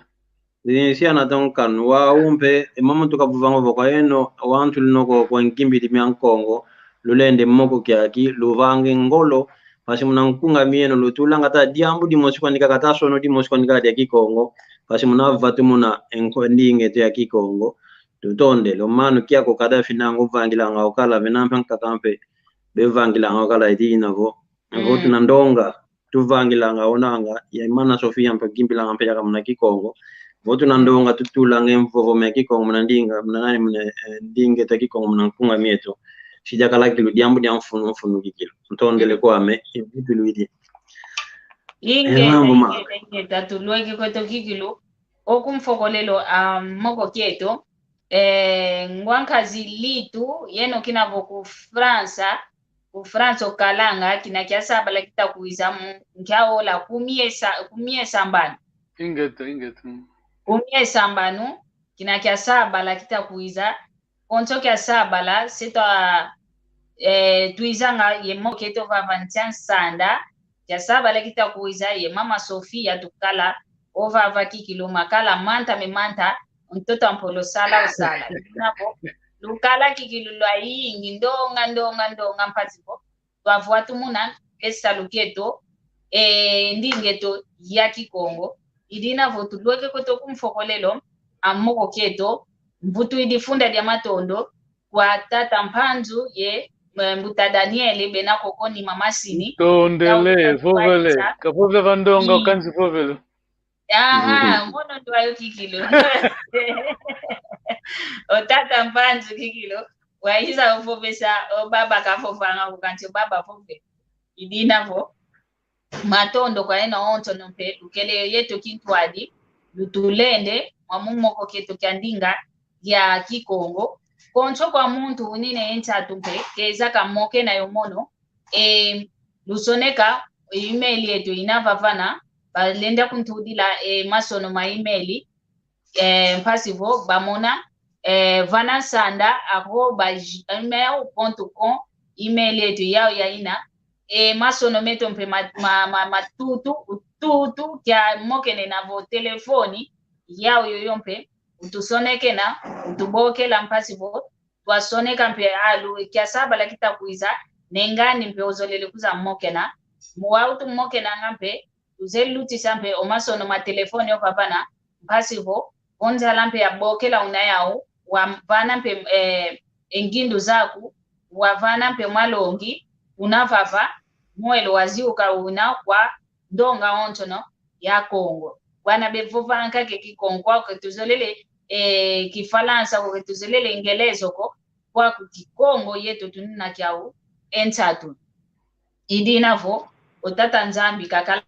E, si ana to nkanu, wau mpe, e, mama tukavovanga vo kwa yeno, wantu lunoko kwa nkimbidi mia Nkongo, lulende moko kiaki, luvange ngolo, mpasi muna nkunga mieno lutulanga ata diambu dimosi kwandi kaka, ata sono dimosi kwandi kaka dia Kikongo, mpasi muna vatumuna e nko-, ndinga eto ya Kikongo. Tutondele, o mano kiako kada finanga uvangilanga okala, vena mpe nkaka mpe, bevangilanga okala idina vo. Vo tuna ndonga, tuvangilanga onanga, ya mana Sofia mpe kimbilanga mpe yaka muna Kikongo. Vo tuna ndonga tutulanga e mvovo mia Kikongo muna ndinga, muna nani, muna, eh, ndinga eto ya Kikongo muna nkunga mieto. Si diakala kikilu diambu dia mfunu mfunu kikilu. Ntondele kwame, e vutu luidi. Ingeta, ingeta, ingeta, tulweke kweto kikilu. Oku mfokolelo a moko kieto. Eh, ngwa nkazi Litu, yeno kina vo ku França, ku França okalanga, kina kia sabala kita kwiza mu, nkia ola ku mie sa-, ku mie sambanu. Ingeta, ingeta. Ku mie sambanu, kina kia sabala kita kwiza, konso kia sabala, se twa, eh, twizanga ye moko kieto vava ntia nsanda, kia sabala kita kwiza, ye mama Sofia tukala, ovava kikilu makala manta me manta, ntoto a mpolo sala osala. Navo, lukala kikilu lwayingi, ndonga, ndonga, ndonga, mpasi vo twavatumuna e salu kieto, e ndinga eto ya Kikongo. Idina vo tulweke kweto ku mfokolelo a moko kieto, mvutu idi funda dia matondo kwa tata Mpanzu ye, eh, mbuta Daniele bena koko ni mama Sini. Tondele, vovele, kavove va ndonga, kansi vovele. Aha, mono ndo ayo kikilu. O tata Mpanzu kikilu. Waiza uvovesa, o baba kavovanga ko kansi o baba vove. Idina vo. Matondo kwa yeno onsono mpe, lukele yeto kintwadi, lutulende, mwa mu moko kieto kia ndinga, ya Kikongo. Konso kwa muntu unine ye nsatu mpe, keza kamokena yo mono, e, lusoneka, e, email yeto ina vavana, balenda kuntudila, e, masono ma email, eh, mpasi vo bamona, eh, vana nsanda arroba gmail ponto com, email yeto yau yaina. E masono meto mpe ma, ma, ma, matutu, ututu, kia mokene na vo telefoni, yau yoyo mpe, utusonekena, utubokela mpasi vo twasoneka mpe alu, kia sabala kita kwiza, ne ngani mpe ozolele kwiza mokena, mu wau tumokenanga mpe, tuzeye lutisa mpe o masono ma telefoni ovavana, mpasi vo, o nzala mpe yabokela una yau, wavana mpe, eh, e ngindu zaku, wavana mpe malongi, una vava, mwelo waziuka una kwa ndonga onsono ya Kongo. Bwana bevovanga ke Kikongo, kwau ke tuzolele e, Kifalansa ko, ke tuzolele Ngelezo ko, kwaku Kikongo yeto tuna kiau e nsatu. I dina vo, o Tata Nzambi kakala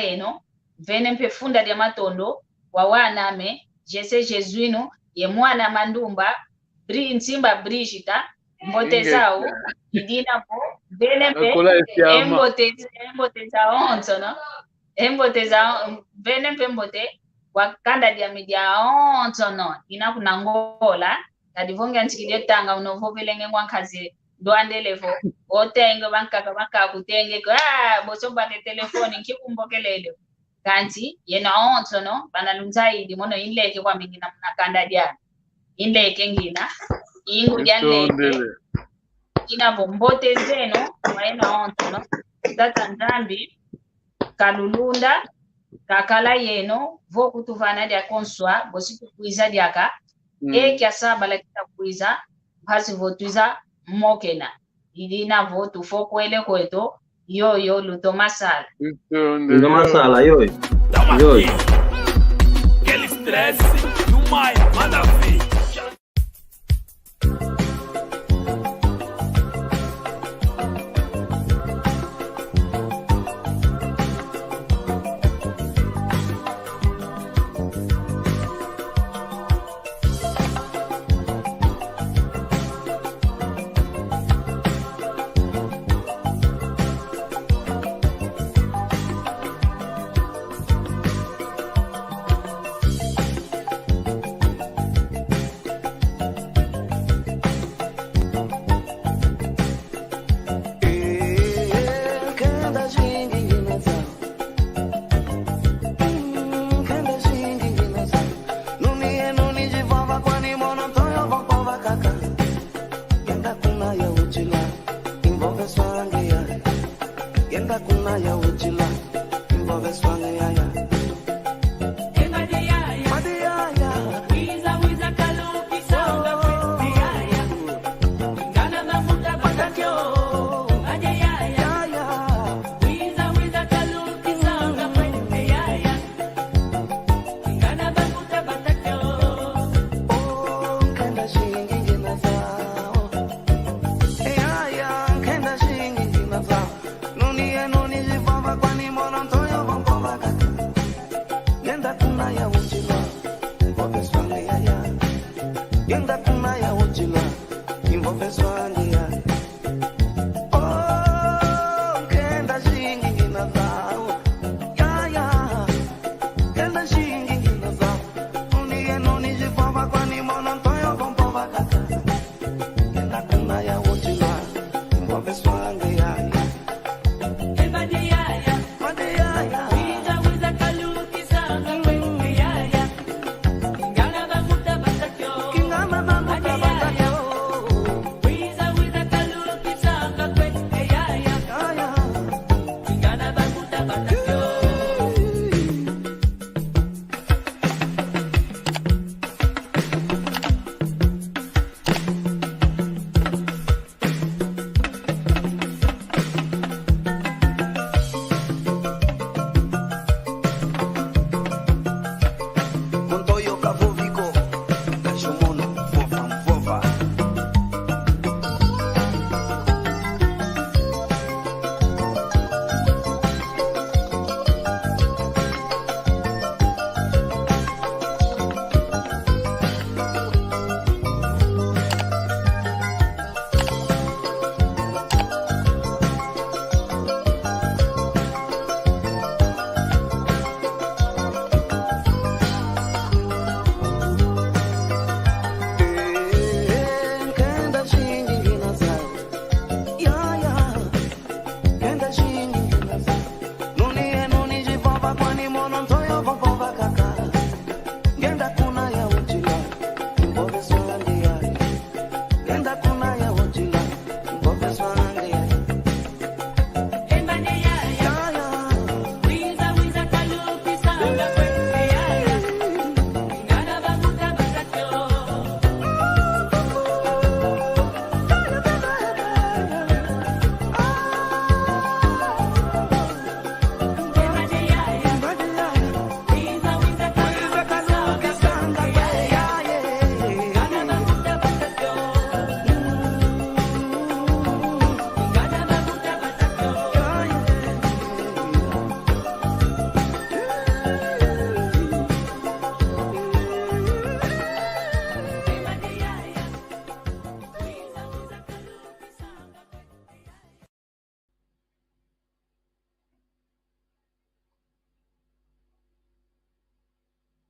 yeno, mvene mpe funda dia matondo kwa wan'ame, Jesse Jesuino, ye mwana Mandumba, Bri-, Nsimba Brigita, mbote zau, i dina vo, mvene mpe, e mbote, e mbote zawonsono, e mbote za, mvene mpe mbote kwa kanda diame diawonsono, ina kuna Angola, kadi vo ngiantikidi e tanga una ovovelenge ngwa nkazi Ndwandele vo, otenge bankaka, bankaka kutenge ko, ah, boso bake telefone, nki kumbokelele. Kansi, yeno awonsono, bana lunzaidi, mono i nleke kwame ngina muna kanda diame. I nleke ngina, i ngudi a nleke. Ina vo mbote zeno, kwa yeno awonsono. Tata Nzambi, kalulunda, kakala yeno, vo kutuvana dia konswa, bosi tukwiza diaka, mm, e kia sabala kita kwiza, mpasi vo twiza mokena. I dina vo tufokwele kweto, yoyo, lutoma sala. Lutoma sala, yoyo. Yoyo. Aquele stress do Maia, manda ver.